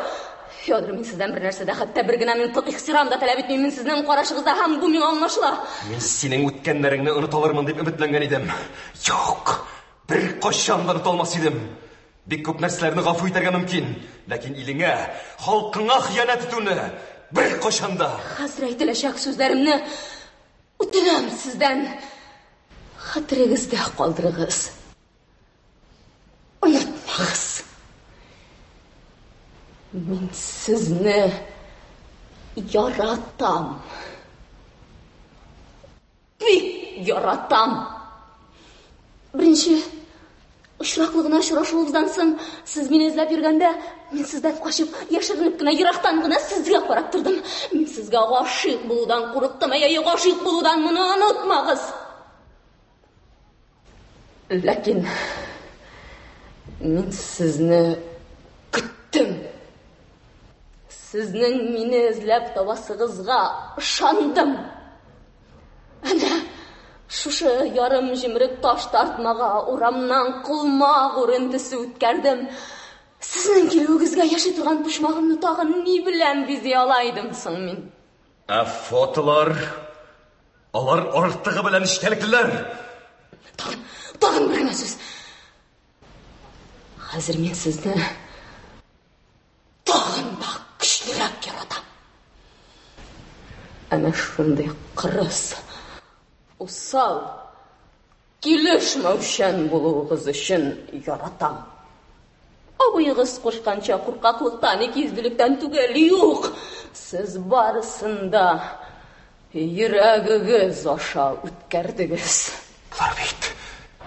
Федор, мин сездән бер нәрсә дә, хәтта бер генә минутлык ихтирам да таләп итмим. Мин сезнең карашыгызда һәм бу миңа аңлашыла. Мин синең үткәннәреңне оныта алырмын дип өметләнгән идем. Юк, беркайчан да оныта алмас идем. Бик күп нәрсәләрне гафу итәргә мөмкин, ләкин илеңә, халкыңа хыянәт итүне беркайчан да. Хәзер әйтеләчәк сүзләремне үтенәм сездән. Хәтерегездә калдырыгыз. Онытмагыз. Мин сезне яратам. Яратам. Беренче очраклы гына очрашуыбыздан соң, сез мине эзләп йөргәндә, мин сездән качып, яшеренеп кенә, ерактан гына сезгә карап тордым. Мин сезгә гашыйк булудан курыктым. Әй, әй, гашыйк булудан моны онытмагыз. Ләкин мин сезне көттем. Сезнең мине эзләп табасыгызга ышандым. Әнә шушы ярым җимерек таш тартмага урамнан колмак үрентесе үткәрдем. Сезнең килүегезгә яши торган почмагымны тагын ни белән бизи ала идем соң мин? Ә фотолар? Алар артыгы белән эчтәлеклеләр. Тагын, тагын бер генә сүз. Хәзер мин сезне тагын да көчлерәк яратам. Әнә шундый кырыс, усал, килешмәүчән булуыгыз өчен яратам. Абыегыз кушканча куркаклыктан, икейөзлелектән түгел, юк. Сез барысын да йөрәгегез аша үткәрдегез. Болар бит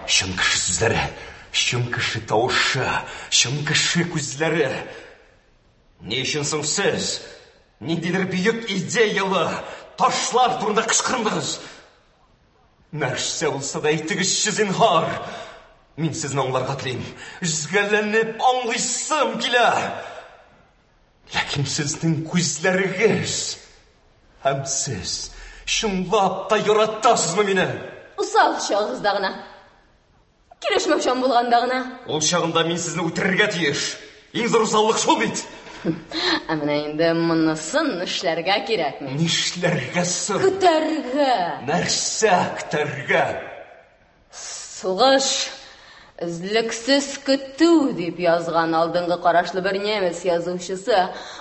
чын кеше сүзләре, чын кеше тавышы, чын кеше күзләре. Ни өчен соң сез ниндидер бөек идеялы ташлар турында кычкырындыгыз? Нәрсә булса да әйтегезче, зинһар. Мин сезне аңларга телим. Өзгәләнеп аңлыйсым килә. Ләкин сезнең күзләрегез һәм сез чынлап та яратасызмы мине? Усал чагыгызда гына. Килешмәүчән булганда гына. Ул чагында мин сезне үтерергә тиеш. Иң зур усаллык шул бит. Ә менә инде монысын эшләргә кирәкми. Нишләргә соң? Көтәргә. Нәрсә көтәргә? Сугыш өзлексез көтү дип язган алдынгы карашлы бер немец язучысы.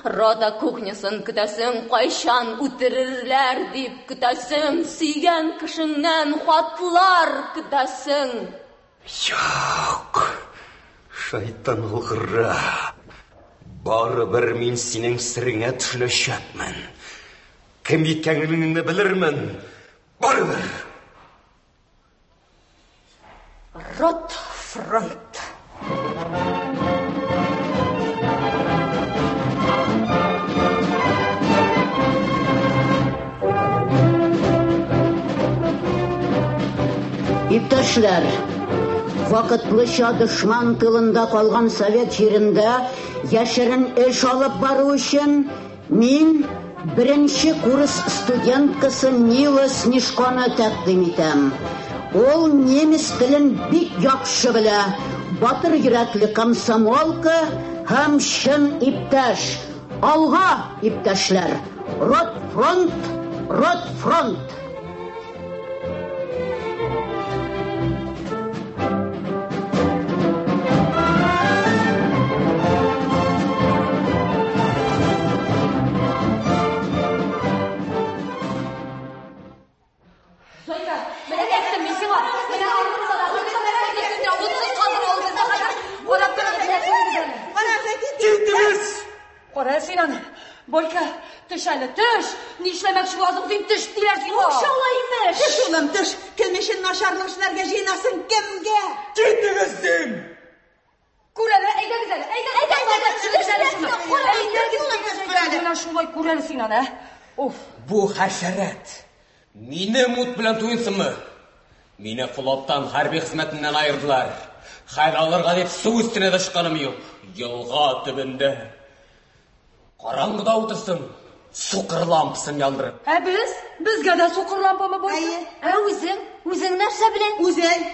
Рота кухнясын көтәсең, кайчан үтерерләр дип көтәсең, сөйгән кешеңнән хатлар көтәсең. Юк, шайтан алгыры. Барыбер мин синең сереңә төшенәчәкмен. Кем икәнлегеңне белермен. Барыбер. Рот фронт. Иптәшләр, вакытлыча дошман тылында калган совет җирендә яшерен эш алып бару өчен мин беренче курс студенткасы Нила Снежконы тәкъдим итәм. Ул немец телен бик яхшы белә, батыр йөрәкле комсомолка һәм чын иптәш. Алга, иптәшләр! Рот фронт, рот фронт! Зойка, менә әйттем мин сиңа. Менә Китегез! Кара син аны. Бойка, төш әле, төш! Нишләмәкче буласың син, төш диләр сиңа. Юк, шулай имеш. Төш, улым, төш. Кем өчен начарлык эшләргә җыенасың, кемгә? Китегез дим! Күр әле, әйдәгез әле, әйдәгез, әйдәгез, төшегез әле шуны. Әйдәгез, әйдәгез, менә шулай күр әле син аны, ә? Уф. Бу хәшәрәт. Минем ут белән туенсынмы? Мине флоттан хәрби хезмәтеннән аердылар. Хәл алырга дип су өстенә дә чыкканым юк. Елга төбендә. Караңгыда утырсын, сукыр лампасын яндырып. Ә без? Безгә дә сукыр лампамы бу? Әйе. Ә үзең? Үзең нәрсә белән? Үзең.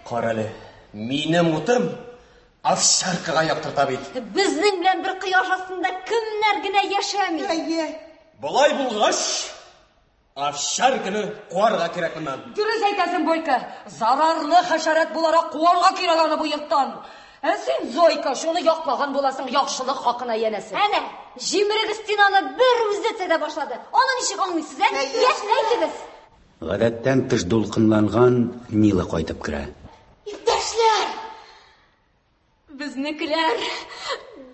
Карале, минем утым овчаркага яктырта бит. Безнең белән бер кояш астында кемнәр генә яшәми? Әйе. Болай булгач, овчарканы куарга кирәк моннан. Дөрес әйтәсең, Бойка. Зарарлы хәшәрәт буларак куарга кирәк аны бу йорттан. Ә син, Зойка, шуны яклаган буласың яхшылык хакына янәсе. Әнә, җимерек стенаны бер үзе тәдә башлады. Аны ничек аңлыйсыз, ә? Йә, әйтегез. Гадәттән тыш дулкынланган Нила кайтып керә. Иптәшләр! Безнекеләр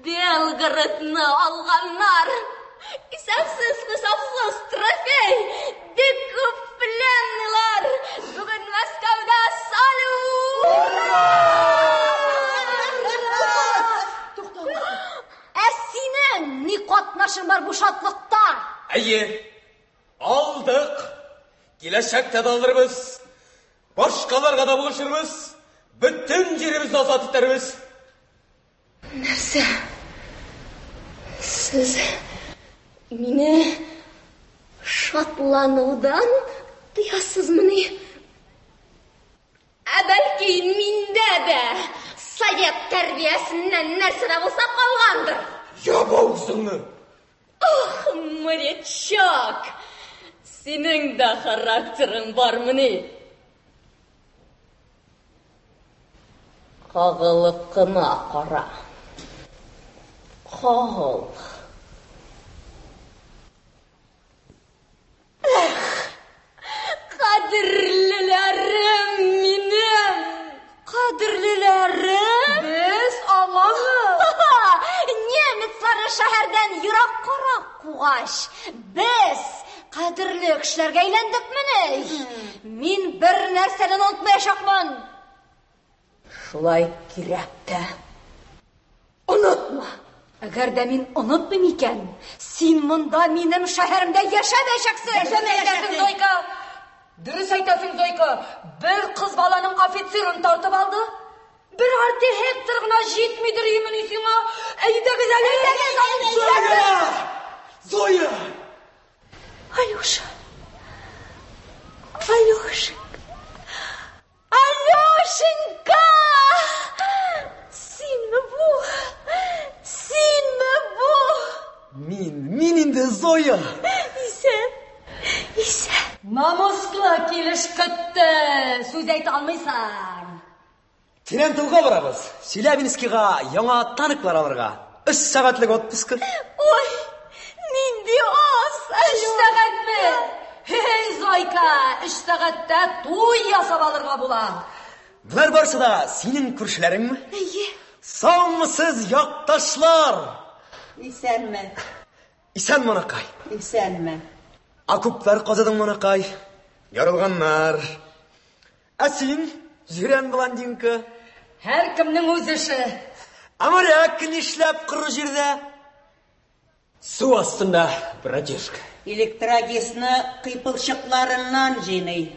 Белгородны алганнар. Исәпсез, хисапсыз трофей, бик күп. Пленныйлар! Бүген Мәскәүдә салют! Ә синең ни катнашың бар бу шатлыкта? Әйе, алдык. Киләчәктә дә алырбыз. Башкаларга да булышырбыз. Бөтен җиребезне азат итәрбез. Нәрсә? Сез мине шатланудан тыясызмыни? Ә бәлки миндә дә совет тәрбиясеннән нәрсә дә булса калгандыр? Яп авызыңны! Ох, морячок! Синең дә характерың бармыни? Кагылып кына кара. Кагыл. Эх, кадерлеләрем минем! Кадерлеләрем? Без аңамы? Немецларны шәһәрдән ераккарак кугач, без кадерле кешеләргә әйләндекмени? Мин бер нәрсәне онытмаячакмын. Шулай кирәк тә. Онытма. Әгәр дә мин онытмыйм икән, син монда минем шәһәремдә яшәмәячәксең. Яшәмәячәксең, Зойка. Дөрес әйтәсең, Зойка. Бер кыз баланың офицерын тартып алды. Бер арт-директор гына җитмидер имени сиңа. Әйдәгез әле. Зоя! Зоя! Алёша. Алёшенька. Алёшенька! Синме бу? Синме бу? Мин, мин инде Зоя! Исән, исән. Намуслы килеш көтте. Сүз әйтә алмыйсың. Тирән тылга барабыз. Челябинскига яңа танклар алырга. Өч сәгатьлек отпуск. Ой, нинди аз! Өч сәгатьме? Һей, Зойка, өч сәгатьтә туй ясап алырга була. Болар барысы да синең күршеләреңме? Әйе. Саумысыз, якташлар! Исәнме? Исән, монакай. Исәнме? Окоплар казыдың, монакай. Ярылганнар. Ә син, җирән блондинка? Һәркемнең үз эше. Ә моряк нишләп коры җирдә? Су астында, братишка. Электрогизны кыйпылчыкларыннан җыйный.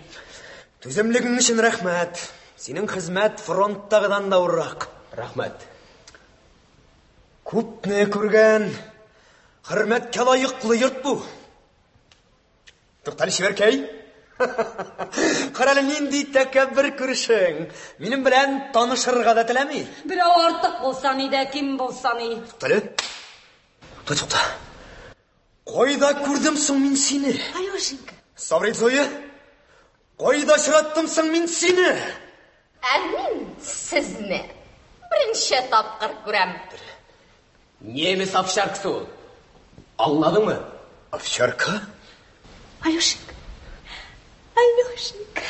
Түземлегең өчен рәхмәт. Синең хезмәт фронттагыдан да авыррак. Рәхмәт. Күпне күргән, хөрмәткә лаеклы йорт бу. Туктале, чибәркәй. Карале, нинди тәкәббер күршең. Минем белән танышырга да теләми. Берәү артык булса ни дә, ким булса ни. Туктале. Тукта, тукта. Кайда күрдем соң мин сине? Алешенька. Сабыр ит, Зоя. Кайда очраттым соң мин сине? Ә мин сезне беренче тапкыр күрәм. Немец овчаркасы ул. Аңладыңмы? Овчарка? Алешенька. Алешенька.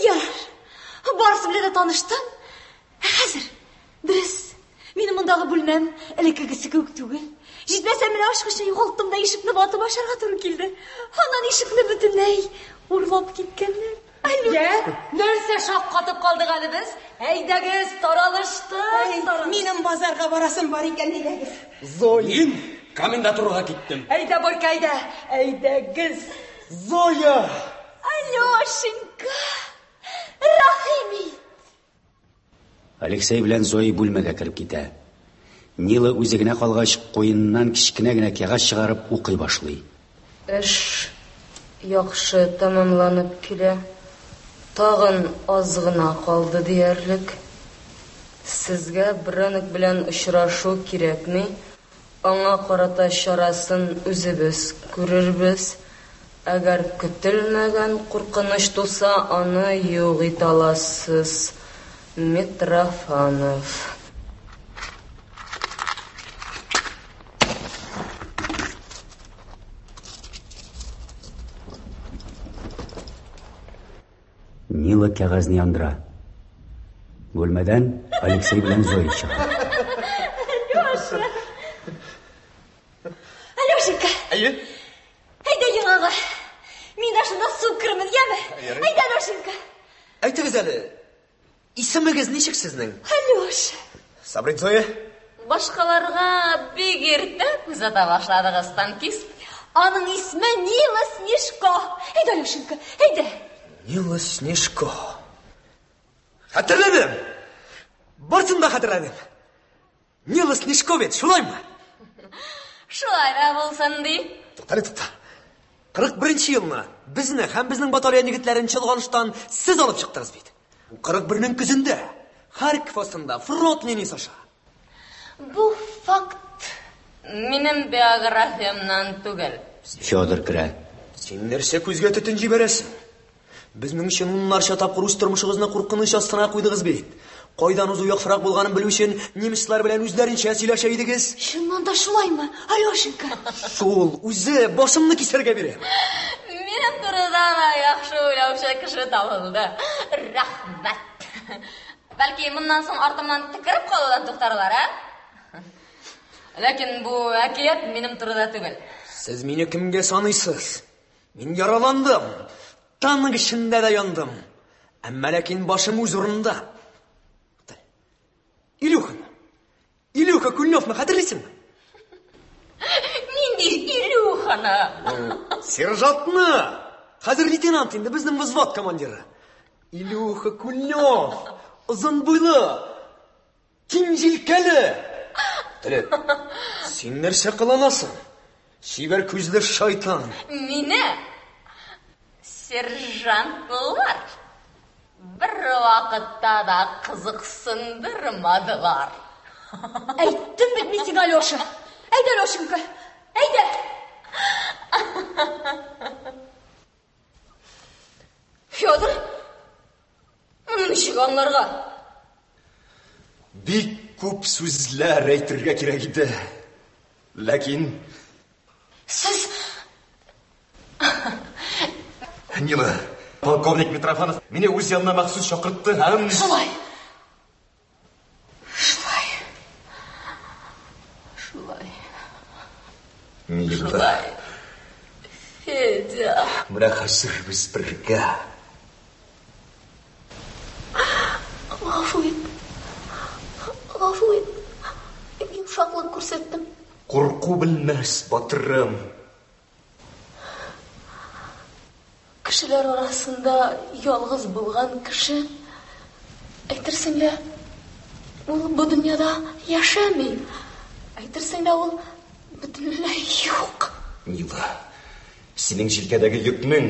Ярар. Барысы белән дә таныштым. Ә хәзер, дөрес, минем мондагы бүлмәм элеккегесе кебек түгел. Җитмәсә, менә ачкычны югалттым да ишекне ватып ачарга туры килде. Аннан ишекне бөтенләй урлап киткәннәр. Йә, нәрсә шаккатып калдык әле без? Әйдәгез, таралыштык. Минем базарга барасым бар икән, әйдәгез. Зоя. Мин комендатурага киттем. Әйдә, Борька, әйдә. Әйдәгез. Зоя! Алешенька, рәхим ит. Алексей белән Зоя бүлмәгә кереп китә. Нила үзе генә калгач, куеныннан кечкенә генә кәгазь чыгарып укый башлый. Эш яхшы тәмамланып килә. Тагын аз гына калды диярлек. Сезгә Бренок белән очрашу кирәкми. Аңа карата чарасын үзебез күрербез. Әгәр көтелмәгән куркыныч туса, аны юк итә аласыз. Митрофанов. Нила кәгазьне яндыра. Бүлмәдән Алексей белән Зоя чыга. Алеша! Алешенька! Әйе. Әйдә елгага. Мин Менә шунда су керермен, яме? Әйдә, Алешенька. Әйтегез әле, исемегез ничек сезнең? Алеша. Сабрин Зоя. Башкаларга бик иртә күз ата башладыгыз, танкист. Аның исеме Нила Снежко. Әйдә, Алешенька, әйдә. Нила Снежко. Хәтерләдем. Барсын да хәтерләдем. Нила Снежко бит, шулаймы? Шулай да булсын ди. Туктале, тукта. 41 елны безне һәм безнең батарея егетләрен чолганыштан сез алып чыктыгыз бит. 41-нең көзендә Харьков астында фронт линиясе аша. Бу факт минем биографиямнан түгел. Федор керә. Син нәрсә күзгә төтен җибәрәсең? Безнең өчен уннарча тапкыр үз тормышыгызны куркыныч астына куйдыгыз бит. Кайдан узу яхшырак булганын белү өчен немецлар белән үзләренчә сөйләшә идегез. Чыннан да шулаймы, Алешенька? Шул, үзе башымны кисәргә бирә. Минем турыда да яхшы уйлаучы кеше табылды. Рәхмәт. Бәлки, моннан соң артымнан төкереп калудан туктарлар, ә? Ләкин бу әкият минем турыда түгел. Сез мине кемгә саныйсыз? Мин яраландым. Танк эчендә дә яндым. Әмма ләкин башым үз урынында. Илюханы. Илюха Кульневны хәтерлисеңме? Нинди Илюханы? Сержантны! Хәзер лейтенант инде безнең взвод командиры. Илюха Кульнев, озын буйлы, киң җилкәле. Теле, син нәрсә кыланасың? Чибәр күзле шайтан. Мине сержантлар бер вакытта да кызыксындырмадылар. Әйттем бит мин сиңа, Алеша. Әйдә, Алешенька, әйдә. Федор, моны ничек аңларга? Бик күп сүзләр әйтергә кирәк иде. Ләкин Сез Нила, полковник Митрофанов мине үз янына махсус чакыртты һәм... Шулай. Шулай. Шулай. Нила. Шулай. Федя. Менә хәзер без бергә. Гафу ит. Гафу ит. Йомшаклык күрсәттем. Курку белмәс, батырым. Кешеләр арасында ялгыз булган кеше, әйтерсең лә, ул бу дөньяда яшәми. Әйтерсең лә, ул бөтенләй юк. Нила, синең җилкәдәге йөкнең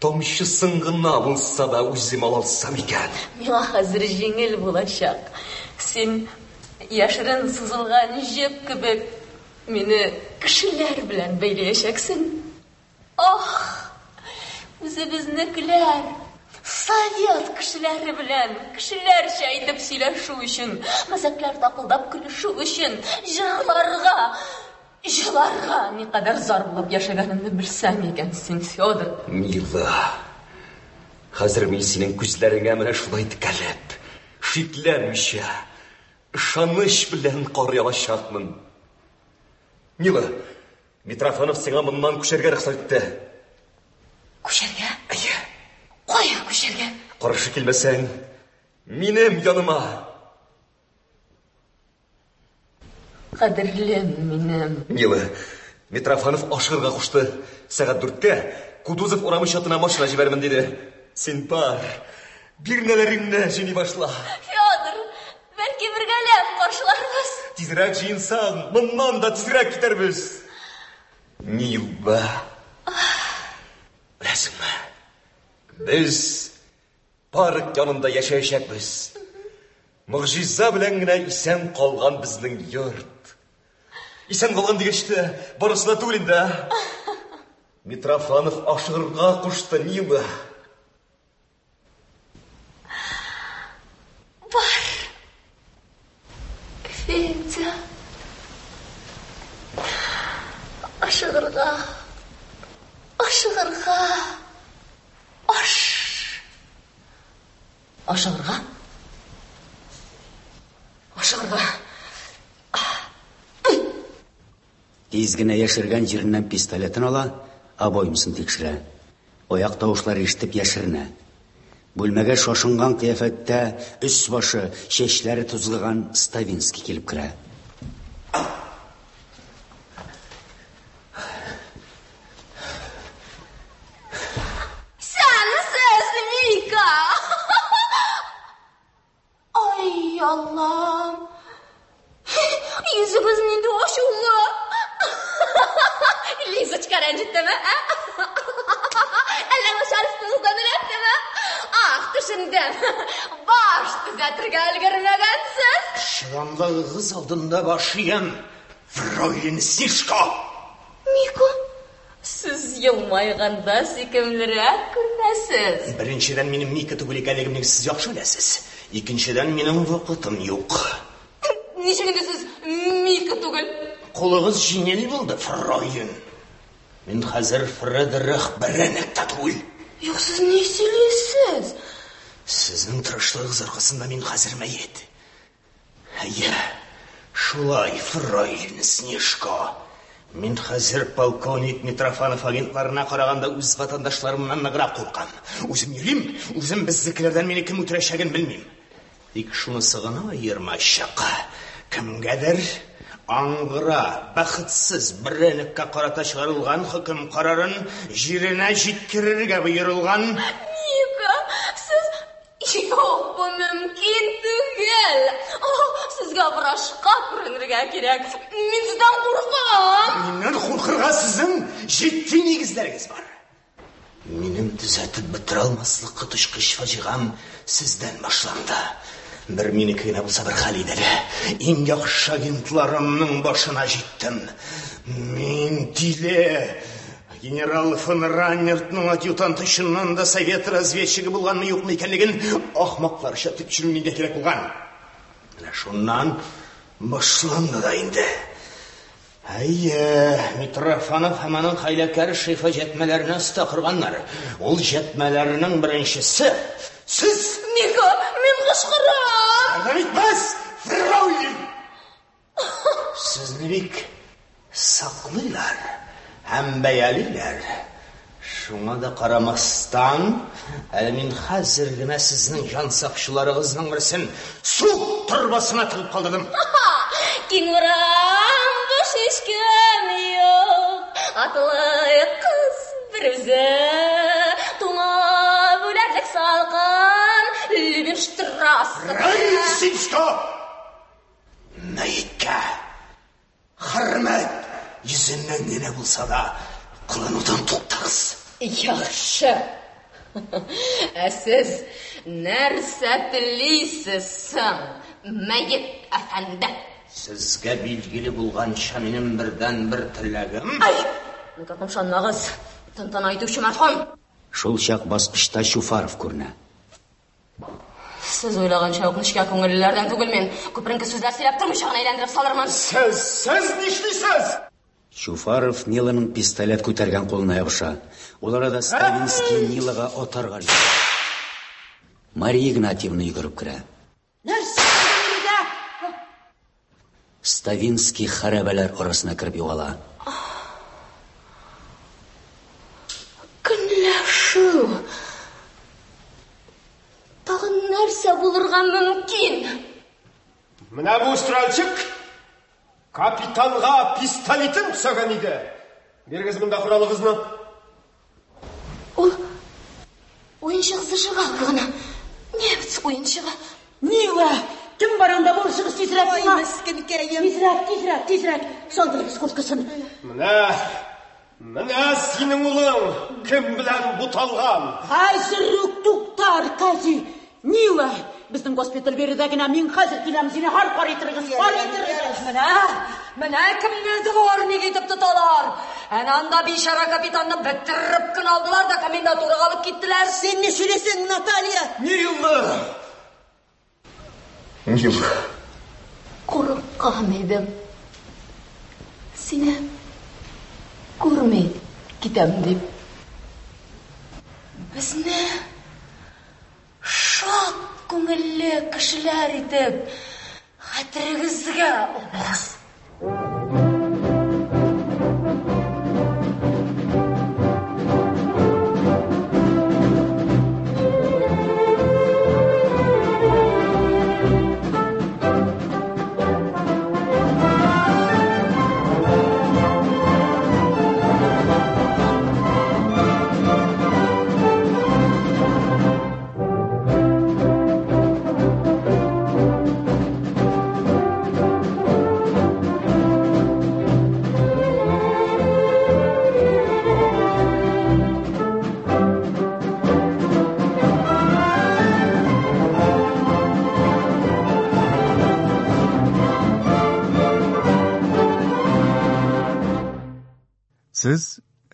тамчысын гына булса да үзем ала алсам икән. Миңа хәзер җиңел булачак. Син яшерен сузылган җеп кебек мине кешеләр белән бәйләячәксең. Ах, үзебезнекеләр, совет кешеләре белән кешеләрчә итеп сөйләшү өчен, мәзәкләр такылдап көлешү өчен, җырларга, җыларга никадәр зар булып яшәгәнемне белсәң икән син, Федор. Нила, хәзер мин синең күзләреңә менә шулай текәлеп, шикләнмичә, ышаныч белән карый алачакмын. Нила, Митрофанов сиңа моннан күчәргә рөхсәт итте. Күчәргә? Әйе. Кая күчәргә? Каршы килмәсәң, минем яныма. Кадерлем минем. Нила, Митрофанов ашыгырга кушты. Сәгать 4-кә Кутузов урамы чатына машина җибәрмен диде. Син бар, бирнәләреңне җыйный башла. Федор, бәлки бергәләп каршыларбыз. Тизрәк җыенсаң, моннан да тизрәк китәрбез. Нила, беләсеңме, без парк янында яшәячәкбез. Могҗиза белән генә исән калган безнең йорт. Исән калган дигәч тә, барысы да түгел инде. Митрофанов ашыгырга кушты, Нила. Бар. Федя. Ашыгырга. Ашыгырга. Аш. Ашыгырга? Ашыгырга. Тиз генә яшергән җиреннән пистолетын ала, обоймасын тикшерә. Аяк тавышлары ишетеп яшеренә. Бүлмәгә шашынган кыяфәттә өс-башы, чәчләре тузгыган Ставинский килеп керә. Исәнмесез, Мика! Ай, Аллам! Йөзегез нинди ачулы! Лизочка рәнҗеттеме, ә? Әллә начар өстегездән эләктеме? Ах, төшендем. Баш төзәтергә өлгермәгәнсез. Чыдамлыгыгыз алдында баш иям, фройлен Снежко! Мика, Сез елмайганда сөйкемлерәк күренәсез. Беренчедән, минем Мика түгел икәнлегемне сез яхшы беләсез. Икенчедән, минем вакытым юк. Ничек инде сез Мика түгел? Кулыгыз җиңел булды, фройлен. Мин хәзер Фредерих Бренек та түгел. Юк, сез ни сөйлисез? Сезнең тырышлыгыгыз аркасында мин хәзер мәет. Әйе, шулай, фройлен Снежко. Мин хәзер полковник Митрофанов агентларына караганда үз ватандашларымнан ныграк куркам. Үзем йөрим, үзем безнекеләрдән мине кем үтерәчәген белмим. Тик шунысы гына аермачык. Кемгәдер аңгыра, бәхетсез Бренекка карата чыгарылган хөкем карарын җиренә җиткерергә боерылган. Мика, сез Юк, бу мөмкин түгел. О, сезгә врачка күренергә кирәк. Мин сездән куркам. Миннән куркырга сезнең җитди нигезләрегез бар. Минем төзәтеп бетерә алмаслык коточкыч фаҗигам сездән башланды. Бер минеке генә булса бер хәл иде әле. Иң яхшы агентларымның башына җиттем. Мин тиле. Генерал фон Раннертның адъютанты чыннан да совет разведчигы булганмы юкмы икәнлеген ахмакларча тикшерү нигә кирәк булган? Менә шуннан башланды да инде. Әйе, Митрофанов һәм аның хәйләкәр шефы җәтмәләрне оста корганнар. Ул җәтмәләрнең беренчесе сез! Миха, мин кычкырам! Ярдәм итмәс, фройлен! Сезне бик саклыйлар һәм бәялиләр. Шуңа да карамастан, әле мин хәзер генә сезнең җансакчыларыгызның берсен су торбасына тыгып калдырдым. Киң урам, буш һичкем юк. Атлы кыз берүзе. Туңып үләрлек салкын Либерштрассе. Райсинско! Мәеткә хөрмәт йөзеннән генә булса да кыланудан туктагыз. Яхшы. Ә сез нәрсә телисез соң, мәет әфәнде? Сезгә билгеле булганча, минем бердәнбер теләгем... Ай! Нык кымшанмагыз, тантана итүче мәрхүм! Шул чак баскычта Чуфаров күренә. Сез уйлаганча ук нечкә күңеллеләрдән түгел мин. Күперенке сүзләр сөйләп тормыйча гына әйләндереп салырмын. Сез, сез нишлисез? Чуфаров Ниланың пистолет күтәргән кулына ябыша. Ул арада Ставинский Нилага атарга җыена. Мария Игнатьевна йөгереп керә. Нәрсә биредә? Ставинский хәрабәләр арасына кереп югала. Көнләшү. Тагын нәрсә булырга мөмкин? Менә бу стрельчик капитанга пистолетын төзәгән иде. Бирегез монда коралыгызны. Ул уенчык зажигалка гына. Немец уенчыгы. Нила, кем бар анда булышыгыз тизрәк Ой, миңа. мескенкәем. Тизрәк, тизрәк, тизрәк. Салдырыгыз курткасын. Менә, менә синең улың кем белән буталган. Хәзер үк тукта, Аркадий. Нила, безнең госпиталь биредә генә. Мин хәзер киләм, зинһар карый торыгыз, карый торыгыз. Менә, менә кемне дворник итеп тоталар. Әнә анда бичара капитанны бетереп кенә алдылар да комендатурага алып киттеләр. Син ни сөйлисең, Наталья? Нила! Нила. Курыккан идем. Сине күрми китәм дип. Безне шат күңелле кешеләр итеп хәтерегезгә алыгыз. Сез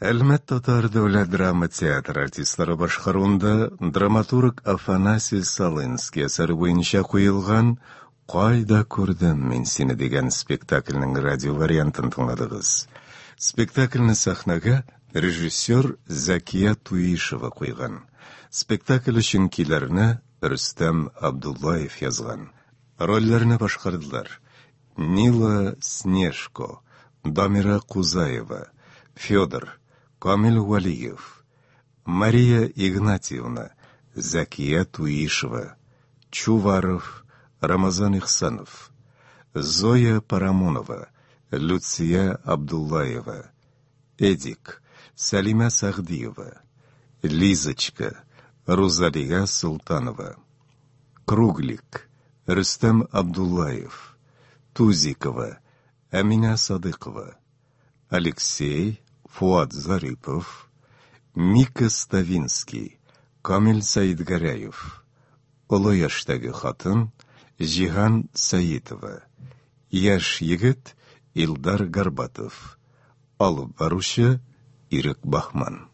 Әлмәт татар дәүләт драма театры артистлары башкаруында драматург Афанасий Салынский әсәре буенча куелган Кайда күрдем мин сине дигән спектакльнең радио вариантын тыңладыгыз. Спектакльне сәхнәгә режиссер Зәкия Туишева куйган. Спектакль өчен көйләрне Рөстәм Абдуллаев язган. Рольләрне башкардылар Нила Снежко, Дамира Кузаева, Федор, Камил Вәлиев, Мария Игнатьевна, Зәкия Туишева, Чуваров, Рамазан Ихсанов, Зоя Парамонова, Люция Абдуллаева, Эдик, Сәлимә Сәгъдиева, Лизочка, Рузалия Солтанова, Круглик, Рөстәм Абдуллаев, Тузикова, Әминә Садыйкова, Алексей, Фуат Зарипов, Мика Ставинский, Камил Сәетгәрәев, олы яшьтәге хатын, Җиһан Сәетова, яшь егет, Илдар Горбатов, алып баручы, Ирек Баһман.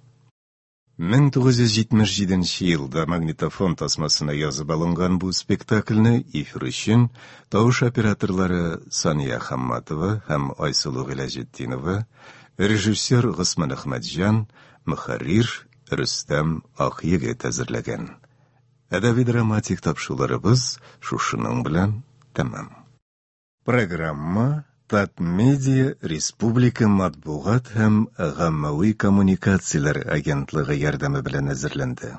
1977 нче елда магнитофон тасмасына язып алынган бу спектакльне эфир өчен тавыш операторлары Сания Хамматова һәм Айсылу Гыйләҗетдинова, режиссер Госман Әхмәтҗан, мөхәррир Рөстәм Акъегет әзерләгән. Әдәби-драматик тапшыруларыбыз шушының белән тәмам. Программа Татмедиа республика матбугат һәм гаммәви коммуникацияләр агентлыгы ярдәме белән әзерләнде.